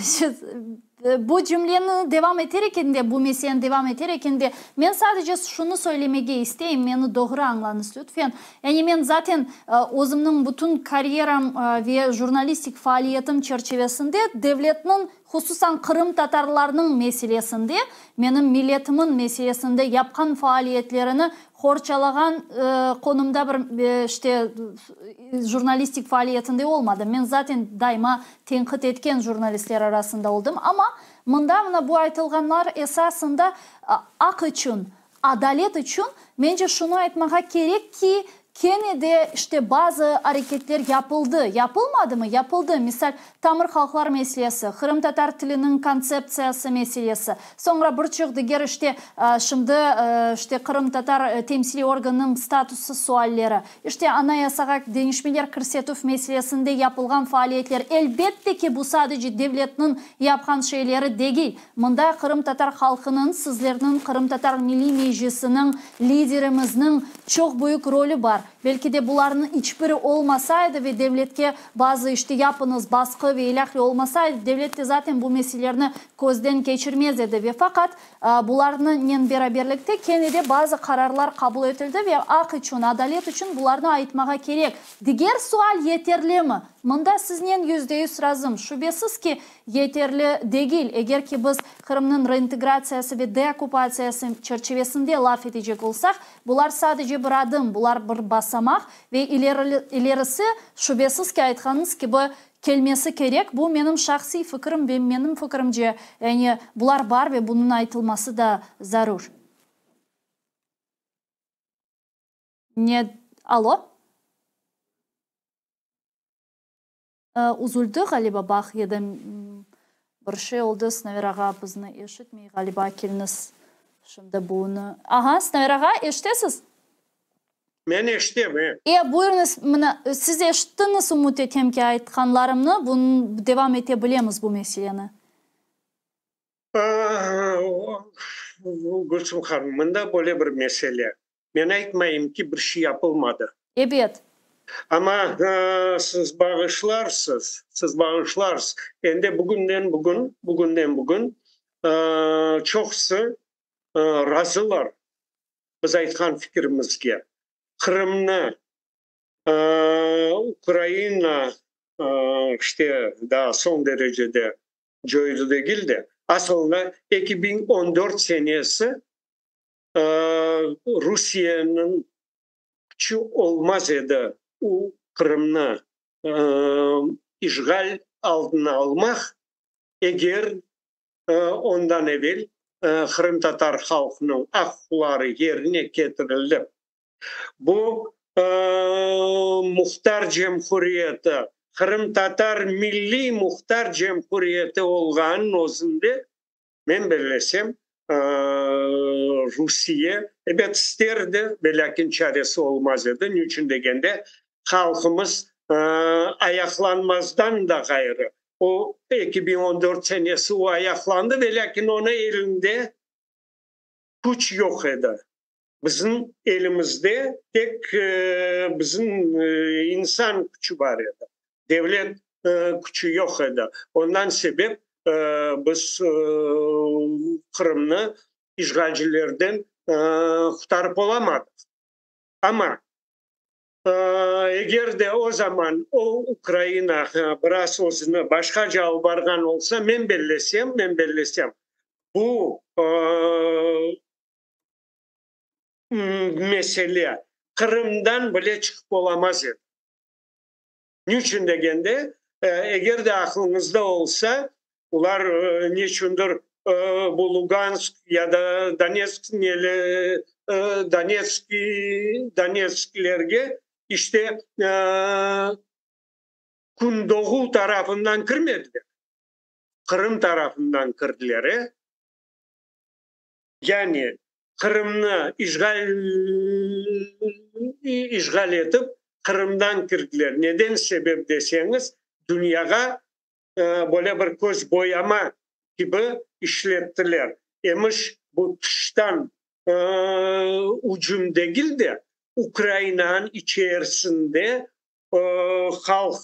Bu cümleni devam eter ekende, bu meseleni devam eter ekende, men sadece şunı söylemege isteyim, meni doğru añlañız, lütfen. Yani men zaten özümniñ bütün karyeram ve jurnalistik faaliyetim çerçevesinde devletniñ, hususan qırımtatarlarnıñ meselesinde, menim milletimin meselesinde yapqan faaliyetlerini qorçalağan qonumda bir, işte, jurnalistik faaliyetinde olmadım. Men zaten daima tenqit etken jurnalistler arasında oldım. Amma mında mına bu aytılğanlar esasında aq içün, adalet içün, mence, şunı aytmağa kerek ki, kene de, işte, bazı areketler yapıldı. Yapılmadımı? Yapıldı. Misal, tamır halqlar meselesi, qırımtatar tiliniñ kontseptsiyası meselesi, soñra bir çoq diger, işte, şimdi, işte, qırımtatar temsiliy organınıñ statusı sualleri, İşte, Anayasağa deñişmeler kirsetüv meselesinde yapılğan faaliyetler, elbette ki, bu sadece devletniñ yapqan şeyleri degil. Mında qırımtatar halqınıñ, sizlerniñ, Qırımtatar Milliy Meclisiniñ, liderimizniñ çoq büyük rolü bar. Belki de bularnıñ iç biri olmasaydı ve devletke bazı, işte, yapıñız, basqı ve ilâhre olmasaydı, devlet de zaten bu meselelerni közden keçirmez edi ve faqat Bularnıñnen beraberlikte kene de bazı qararlar qabul etildi ve aq içün, adalet içün bularnı aytmağa kerek. Diger sual yeterlimi? Mında siznen 100% razım. Şübesiz ki, yeterli degil. Eger ki biz Qırımnıñ reintegratsiyası ve deokkupatsiyası çerçivesinde laf etecek olsaq, bular sadece bir adım, bular bir basamaq ve ilerisi, şübesiz ki, aytqanıñız kibi, Kelmesi kerek, bu menim şahsiy fikrim ve menim fikrimce, yani bular bar ve bunıñ aytılması da zarur. Ne, alo? Üzüldi ğaliba bağ ya da bir şey oldı, Sinaver ağa bizni eşitmey ğaliba, keliñiz şimdi bunı. Aha, Sinaver ağa, eşitesiz? Men eşitem, e. E, buyurıñız, mına, siz eşittiñiz, ümüt etem ki, aytqanlarımnı, bunı devam ete bilemiz bu meseleni. Gülsüm hanım, mında böyle bir mesele. Men aytmayım ki, bir şey yapılmadı. Ebet. Amma siz bağışlarsız, siz bağışlarsız, endi bugünden bugün, bugünden bugün çoqusı razılar biz aytqan fikirimizge, Qırımnı Ukraina işte daa soñ derecede coydı degil de, asılında 2014 senesi Rusiyeniñ küçü olmaz edi u Qırımnı işğal altına almaq, eger Ondan evel qırımtatar halqınıñ aq-uquqları yerine ketirilip, bu Muhtar Cemhuriyeti, Qırımtatar Milliy Muhtar Cemhuriyeti olğanıñ özünde, men bellesem, Rusiye, ebet, isterdi, velâkin çaresi olmaz edi. Niçün degende, halqımız ayaqlanmazdan da ğayrı, O, 2014 senesi o ayaqlandı, velâkin onıñ elinde küç yoq edi. Bizim elimizde tek bizim insan küçü bar edi, devlet küçü yoq edi. Ondan sebep biz Qırımnı işğalcilerden qurtarıp olamadıq. Amma Eger de o zaman o Ukraina biraz özüni başqaca alıp barğan olsa, men bellesem, men bellesem, bu mesele Qırımdan bile çıqıp olamaz edi. Niçün degende, eger de aqlıñızda olsa, olar neçündir bu Lugansk ya da Donetsk neli Donetsk Donetsklerge işte kündoğu tarafından kirmediler, Qırım tarafından kirdiler, e? Yani Qırımnı işğal işğal etip, Qırımdan kirdiler. Neden sebep deseñiz, dünyağa böyle bir köz boyama kibi işlettiler. Emiş, bu tıştan ücüm degil de, Ukrainanıñ içerisinde halq.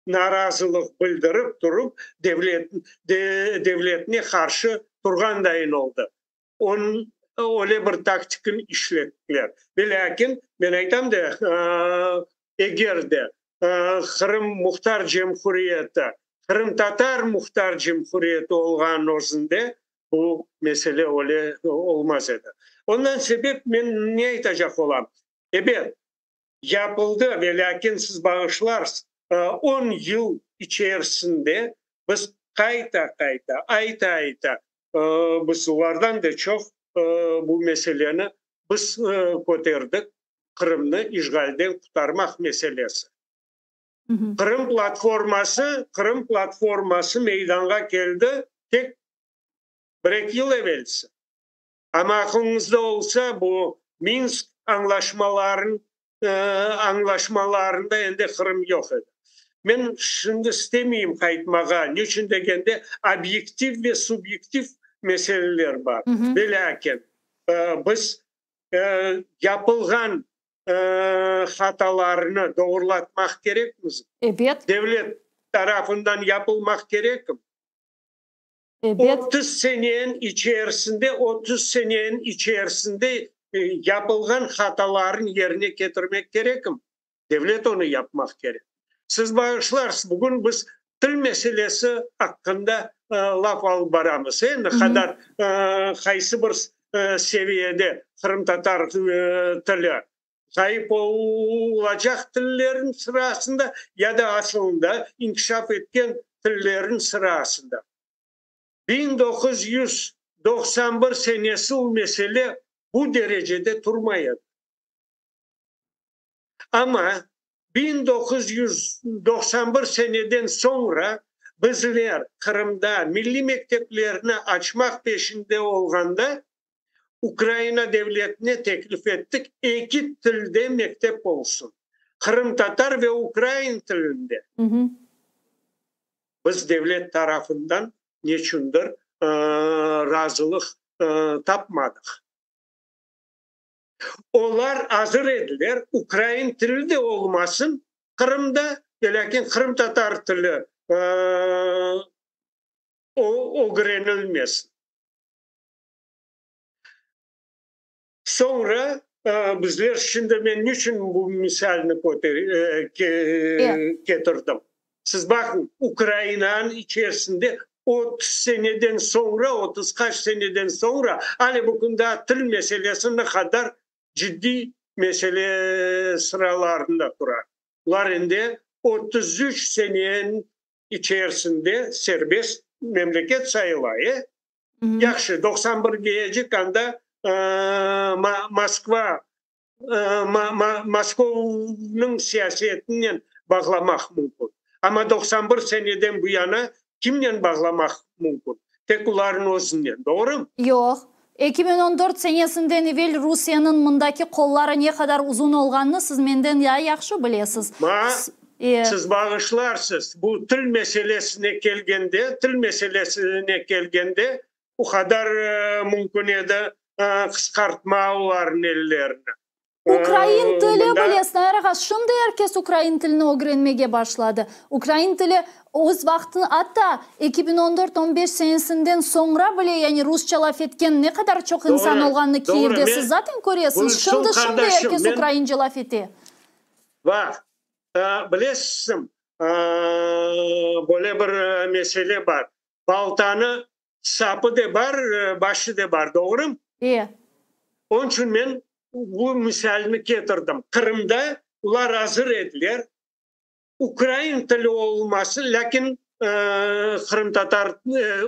Narazılıq bildirip turıp, devlet, devletine qarşı turğandayın oldı. Onıñ öyle bir taktikini işlettiler. Velâkin, men aytam da, eger de Qırım Muhtar Cemhuriyeti qırımtatar muhtar cemhuriyeti olğanın özünde bu mesele öyle olmaz edi. Ondan sebep men ne aytacaq olam? Ebet, yapıldı, velâkin siz bağışlarsız, on yıl içerisinde biz qayta-qayta, ayta-ayta, biz olardan da çoq bu meseleni biz köterdik, Qırımnı işğalden qurtarmaq meselesi. Qırım platforması, Qırım platforması meydanğa keldi tek bir-eki yıl evelsi. Amma aqlıñızda olsa, bu Minsk añlaşmaların añlaşmalarında endi Qırım yoq edi. Men şimdi istemeyim qaytmağa, niçün degende, obyektiv ve subyektiv meseleler bar. Velâkin, biz yapılğan hatalarnı doğrulatmaq kerekmiz. Ebet. Devlet tarafından yapılmaq kerekmi? Ebet. 30 seneniñ içerisinde, 30 seneniñ içerisinde yapılğan hatalarnı yerine ketirmek kerekmi? Devlet onı yapmaq kerek. Siz bağışlarsız, bugün biz til meselesi aqqında laf alıp baramız. E, ne qadar, qaysı bir seviyede qırımtatar tili ğayıp olacaq tillerniñ sırasında ya da asılında inkişaf etken tillerniñ sırasında. 1991 senesi o mesele bu derecede turmay edi. Amma 1991 seneden soñra bizler Qırımda milliy mekteplerni açmaq peşinde olğanda, Ukraina devletine teklif ettik, eki tilde mektep olsun, qırımtatar ve ukrain tilinde. Biz devlet tarafından neçündir razılıq tapmadıq. Olar azır ediler, ukrain tili de olmasın Qırımda, velâkin qırımtatar tili ögrenilmesin. Soñra bizler, şimdi men niçün bu misalni ketirdim? Siz baqıñ, Ukrainanıñ içerisinde 30 seneden soñra, 30 qaç seneden soñra, ale bu kün daa til meselesi ne qadar ciddiy mesele sıralarında tura. Bular endi 33 seneniñ içerisinde serbest memleket sayıla, e? Yahşı, 91 geyecik anda Moskva, Moskovnıñ siyasetinen bağlamaq mümkün. Amma 91 seneden bu yana kimnen bağlamaq mümkün? Tek olarnıñ özünen, doğrumı? Yoq. 2014 senesinden evel Rusiyeniñ mındaki qolları ne qadar uzun olğanını siz menden daa yahşı bilesiz. Ma, siz bağışlarsız, bu til meselesine kelgende, til meselesine kelgende, o qadar mümkün edi qısqartma olarnıñ ellerini. Ukrain tili bile, Snair ağa, şimdi er kes ukrain tilini ögrenmege başladı. Ukrain tili öz vaqtını, atta 2014, on beş senesinden soñra bile, yani rusça laf etken ne qadar çoq insan olğanını Kiyevde siz zaten köresiñiz. Şimdi, şimdi er kes ukraince laf ete. Baq, bilesizmi, böyle bir mesele bar. Baltanı sapı de bar, başı de bar, doğrumı? E. Onıñ içün men bu misalni ketirdim. Qırımda olar azır ediler, ukrain tili olmasın, lâkin qırımtatar,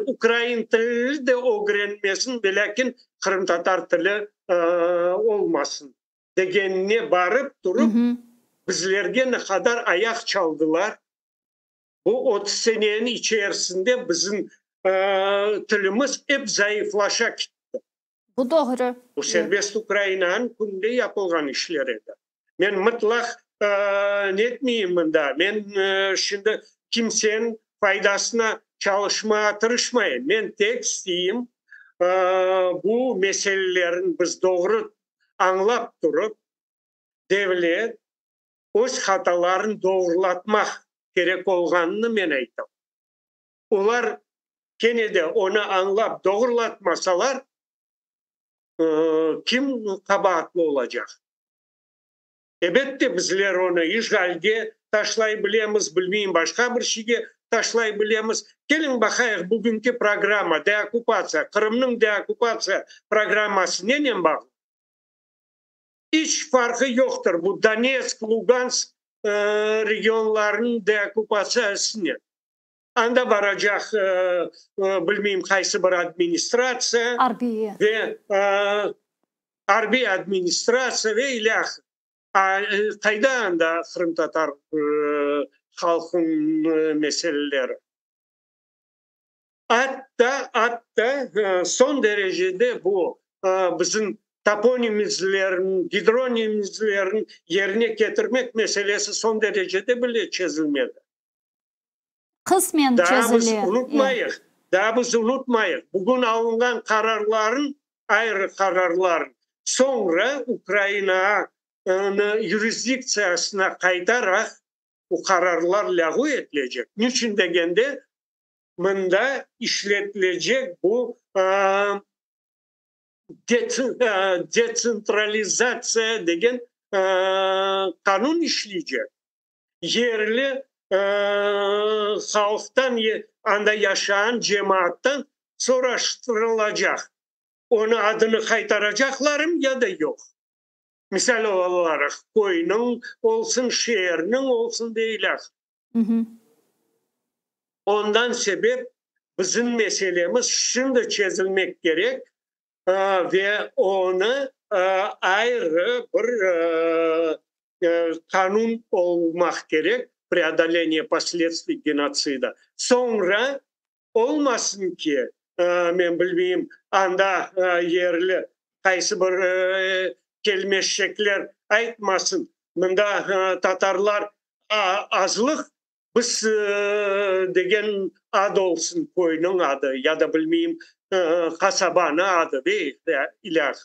ukrain tilini de ögrenmesin, velâkin qırımtatar tili olmasın degenine barıp turıp, bizlerge ne qadar ayaq çaldılar. Bu 30 seneniñ içerisinde bizim tilimiz ep zayıflaşa kitti. Bu doğru. Bu serbest Ukrainanıñ kününde yapılğan işler edi. Men mıtlaq netmeyim mında. Men şimdi kimseniñ faydasına çalışmağa tırışmayım. Men tek isteyim, bu meselelerni biz doğru añlap turıp, devlet öz hatalarını doğrulatmaq. kerek olğanını men aytam. Olar kene de onı añlap doğrulatmasalar, kim qabaatlı olacaq? Ebette, bizler onı işğalge taşlay bilemiz, bilmeyim, başqa bir şeyge taşlay bilemiz. Keliñ baqayıq, bugünki programma, deokkupatsiya, Qırımnıñ deokkupatsiya programması nenen bağlı? İç farqı yoqtır bu Donetsk, Lugansk regionlarınıñ deokkupatsiyasınen. Anda baracaq, bilmeyim, qaysı bir administratsiya ve arbiy administratsiya ve ilâhre. Qayda anda qırımtatar halqınıñ meseleleri? Atta, atta soñ derecede bu bizim toponimizlerniñ, gidronimizlerniñ yerine ketirmek meselesi soñ derecede bile çezilmedi. Qısmen Daa biz unutmayıq, daa biz unutmayıq, bugün alınğan qararların, ayrı qararların soñra Ukrainanı yurisdiktsiyasına qaytaraq bu qararlar lâğu etilecek. Niçün degende, mında işletilecek bu detsentralizatsiya degen qanun işleycek. Yerli halqtan, anda yaşağan cemaattan soraştırılacaq, onı adını qaytaracaqlarmı ya da yoq. Misal olaraq, köyniñ olsun, şeerniñ olsun ve ilâhre. Ondan sebep bizim meselemiz şimdi çezilmek kerek ve onı ayrı bir qanun olmaq kerek, preodoleniye posledstviy genotsida. Soñra olmasın ki, men bilmeyim, anda yerli qaysı bir kelmeşekler aytmasın, mında tatarlar azlıq, biz degen ad olsun, köyniñ adı ya da bilmeyim, qasabanıñ adı ve ilâhre.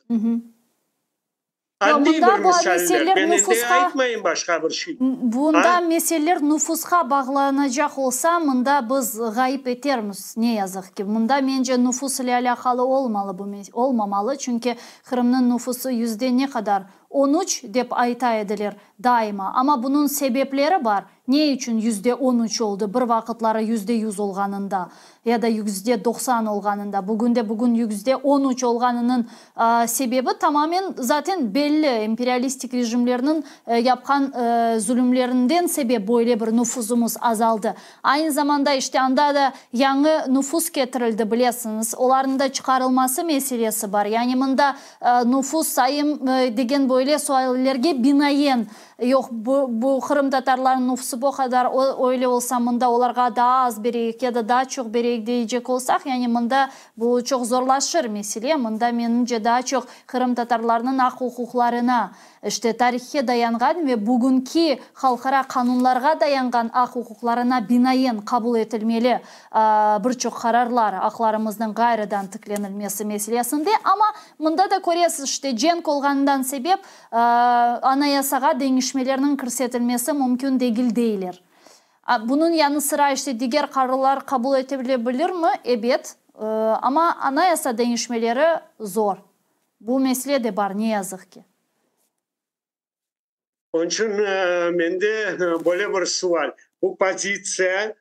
Adiy bir misaller, men endi aytmayım başqa bir şey. Bunda meseleler nufusqa bağlanacaq olsa, mında biz ğayıp etermiz, ne yazıq ki. Mında, mence, nufus ile alâqalı olmalı bu olmamalı, çünki Qırımnıñ nufusı yüzde ne qadar? 13, dep ayta ediler daima. Amma bunıñ sebepleri bar. Ne içün 13% oldı bir vaqıtları 100% olğanında ya da 90% olğanında? Bugün de bugün 13% olğanınıñ sebebi tamamen zaten belli, imperialistik rejimlerniñ yapqan zulümlerinden sebep böyle bir nufuzımız azaldı. Aynı zamanda işte anda da yañı nufus ketirildi, bilesiñiz, olarnıñ da çıqarılması meselesi bar. Yani mında nufus sayım degen böyle suallerge binaen, yoq, bu, bu qırımtatarlarnıñ nufusı bu qadar, öyle olsa mında olarğa daa az bereyik ya da daa çoq bereyik deycek olsaq, yani mında bu çoq zorlaşır mesele. Mında, menimce, daa çoq qırımtatarlarnıñ aq-uquqlarına, işte tarihke dayanğan ve bugünki halqara qanunlarğa dayanğan aq-uquqlarına binaen qabul etilmeli bir çoq qararlar aqlarımıznıñ ğayrıdan tiklenilmesi meselesinde. Amma mında da köresiz, işte cenk olğanından sebep Anayasağa deñişmelerniñ kirsetilmesi mümkün degil deyler. Bunıñ yanı sıra işte diger qararlar qabul etile bilirmi? Ebet, amma anayasa deñişmeleri zor. Bu mesele de bar, ne yazıq ki. Onıñ içün mende böyle bir sual, bu pozitsiya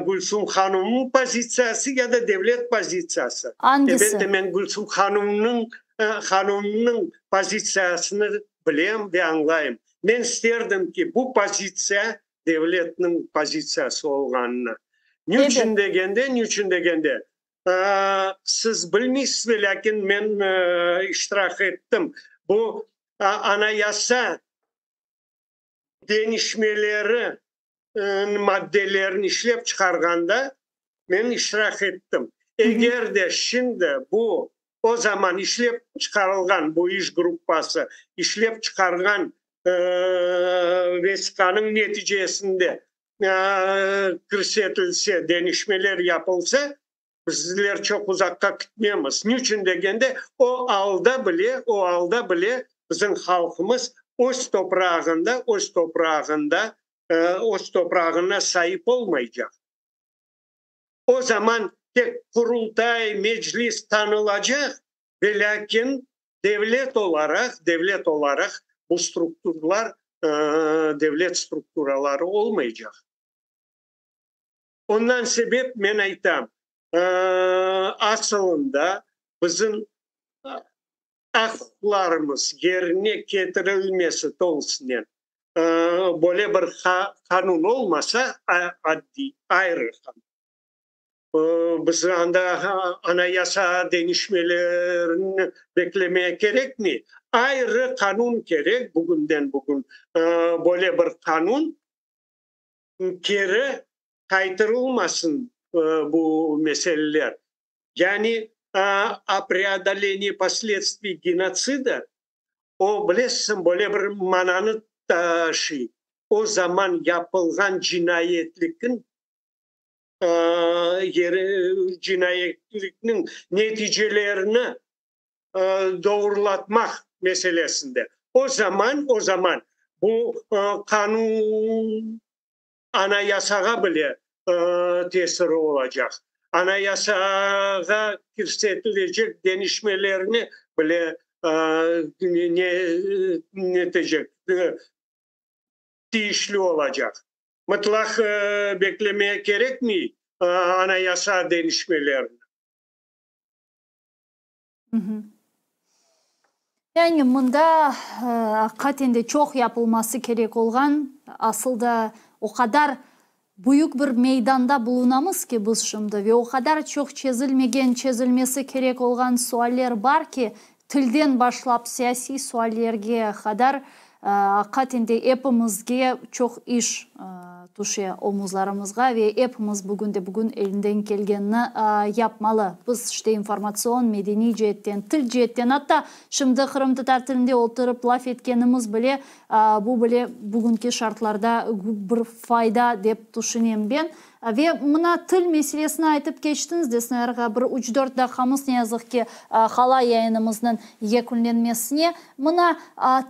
Gülsum hanımnıñ pozitsiyası ya da devlet pozitsiyası? Angisi? Elbette, men Gülsum hanımnıñ hanımnıñ pozitsiyasını bilem ve añlayım. Men isterdim ki, bu pozitsiya devletniñ pozitsiyası olğanını. Niçün degende, niçün degende, siz bilmeysiz, velâkin men iştirak ettim. Bu anayasa deñişmeleri maddelerini işlep çıqarğanda men iştirak ettim. Eger de şimdi bu o zaman işlep çıqarılğan bu iş gruppası işlep çıqarğan vesiqanıñ neticesinde kirsetilse, deñişmeler yapılsa, bizler çoq uzaqqa kitmemiz. Niçün degende, o alda bile, o alda bile bizim halqımız öz toprağında, öz toprağında. öz toprağına saip olmaycaq. O zaman tek Qurultay, Meclis tanılacaq, velâkin devlet olaraq, devlet olaraq bu strukturlar devlet strukturaları olmaycaq. Ondan sebep men aytam, asılında bizim aq-uquqlarımız yerine ketirilmesi tolusınen böyle bir qanun olmasa, addiy, ayrı qanun, biz anda anayasa deñişmelerini beklemeye kerekmey, ayrı qanun kerek, bugünden-bugün böyle bir qanun keri qaytarılmasın bu meseleler. Yani o preodolenii posledstviy genotsida, o, bilesiñ, böyle bir mananı taşıy, o zaman yapılğan cinayetlikniñ cinayetlikniñ neticelerini doğrulatmaq meselesinde. O zaman, o zaman bu qanun Anayasağa bile tesiri olacaq. Anayasağa kirsetilecek deñişmelerni bile netecek, tiyişli olacaq. Mıtlaq beklemeye kerekmey anayasa deñişmelerini. Yani mında aqiqaten de çoq yapılması kerek olğan, asıl da o qadar büyük bir meydanda bulunamız ki biz şimdi ve o qadar çoq çezilmegen, çezilmesi kerek olğan sualler bar ki, tilden başlap siyasiy suallerge qadar aqiqaten de epimizge çoq iş tüşe omuzlarımızğa ve epimiz bugün de bugün elinden kelgenini yapmalı. Biz işte informatsion, medeniy ceetten, til ceetten, atta şimdi qırımtatar tilinde oturıp laf etkenimiz bile, bu bile bugünki şartlarda bir fayda dep tüşünem ben. Ve mına til meselesini aytıp keçtiñiz, Desna ağa, bir üç-dört daqqamız ne yazıq ki qala yayınımıznıñ yekünlenmesine. Mına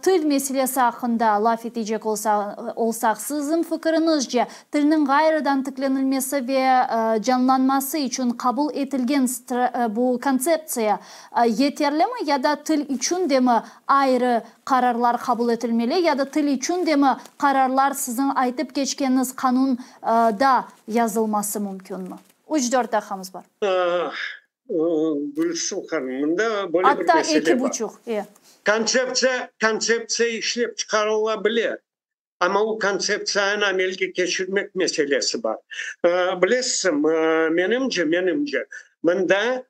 til meselesi aqqında laf etecek olsaq, siziñ fikiriñizce, tilniñ ğayrıdan tiklenilmesi ve canlanması içün qabul etilgen bu kontseptsiya yeterlimi ya da til içün demi ayrı qararlar qabul etilmeli ya da til içün demi qararlar siziñ aytıp keçkeniñiz qanunda yazılması mümkünmi? Üç-dört daqqamız bar. Gülsüm hanım, mında böyle bir mesele bar. Atta eki buçuq, e. Kontseptsiya, kontseptsiya işlep çıqarıla bile, amma o kontseptsiyanı amelge keçirmek meselesi bar. Bilesizmi, menimce, menimce, mında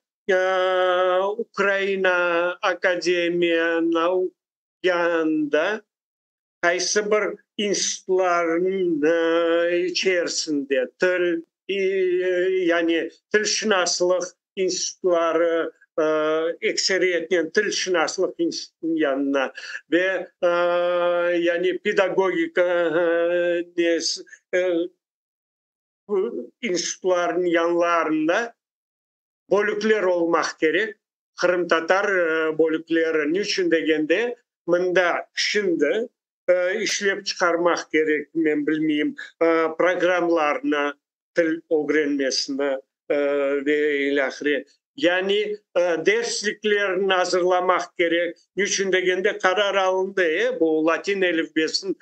Ukraina akademiya naukyanında qaysı bir institutlarnıñ içerisinde til, yani tilşınaslıq institutları, ekseriyetnen tilşınaslıq institutınıñ yanına ve yani pedagogika institutlarınıñ yanlarında bölükler olmaq kerek, qırımtatar bölükleri. Niçün degende, mında şimdi işlep çıqarmaq kerek, men bilmeyim, programlarnı, til ögrenmesini ve ilâhre. Yani dersliklerni azırlamaq kerek. Niçün degende, qarar alındı, e, bu latin elifbesin,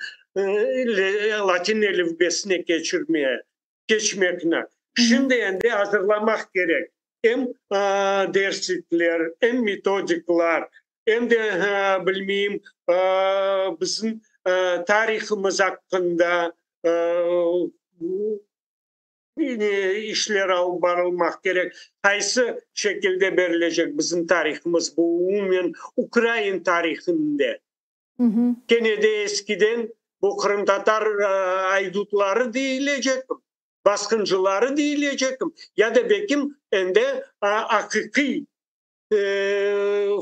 latin elifbesine keçirmeye. keçmekni şimdi endi azırlamaq kerek, em derslikler, em metodiklar, em de, bilmeyim, bizim tarihımız aqqında işler alıp barılmaq kerek. Qaysı şekilde berilecek bizim tarihımız, bu umumen ukrain tarihinde. Kene de eskiden bu qırımtatar aydutları deyilecekmi, basqıncıları deyilecekmi, ya da belkim endi aqiqiy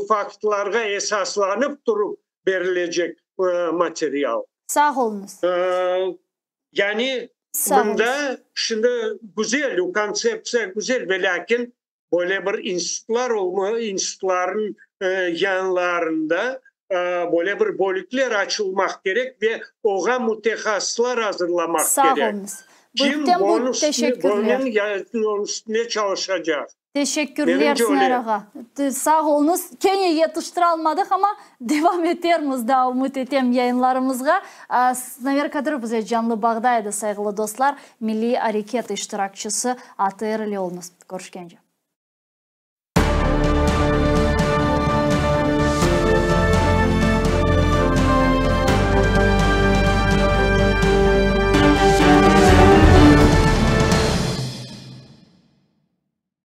faktlarğa esaslanıp turıp berilecek material. Sağ oluñız. Yani mında şimdi güzel, o kontseptsiya güzel, velâkin böyle bir institutlar olma, institutlarnıñ yanlarında. Böyle bir bölükler açılmaq kerek ve oña mütehassıslar azırlamaq Sağ kerek. oluñız. Kim Büyükten bunıñ büyük üstüne, teşekkürler. bunıñ üstüne çalışacaq? Teşekkürler, Menimce Sinaver öyle. ağa. Sağ oluñız. Kene yetiştiralmadıq, amma devam etermiz daa, ümüt etem, yayınlarımızğa. Sinaver Kadırov bize canlı bağda edi, sayğılı dostlar, milliy areket iştirakçisi. ATR ile oluñız. Körüşkence.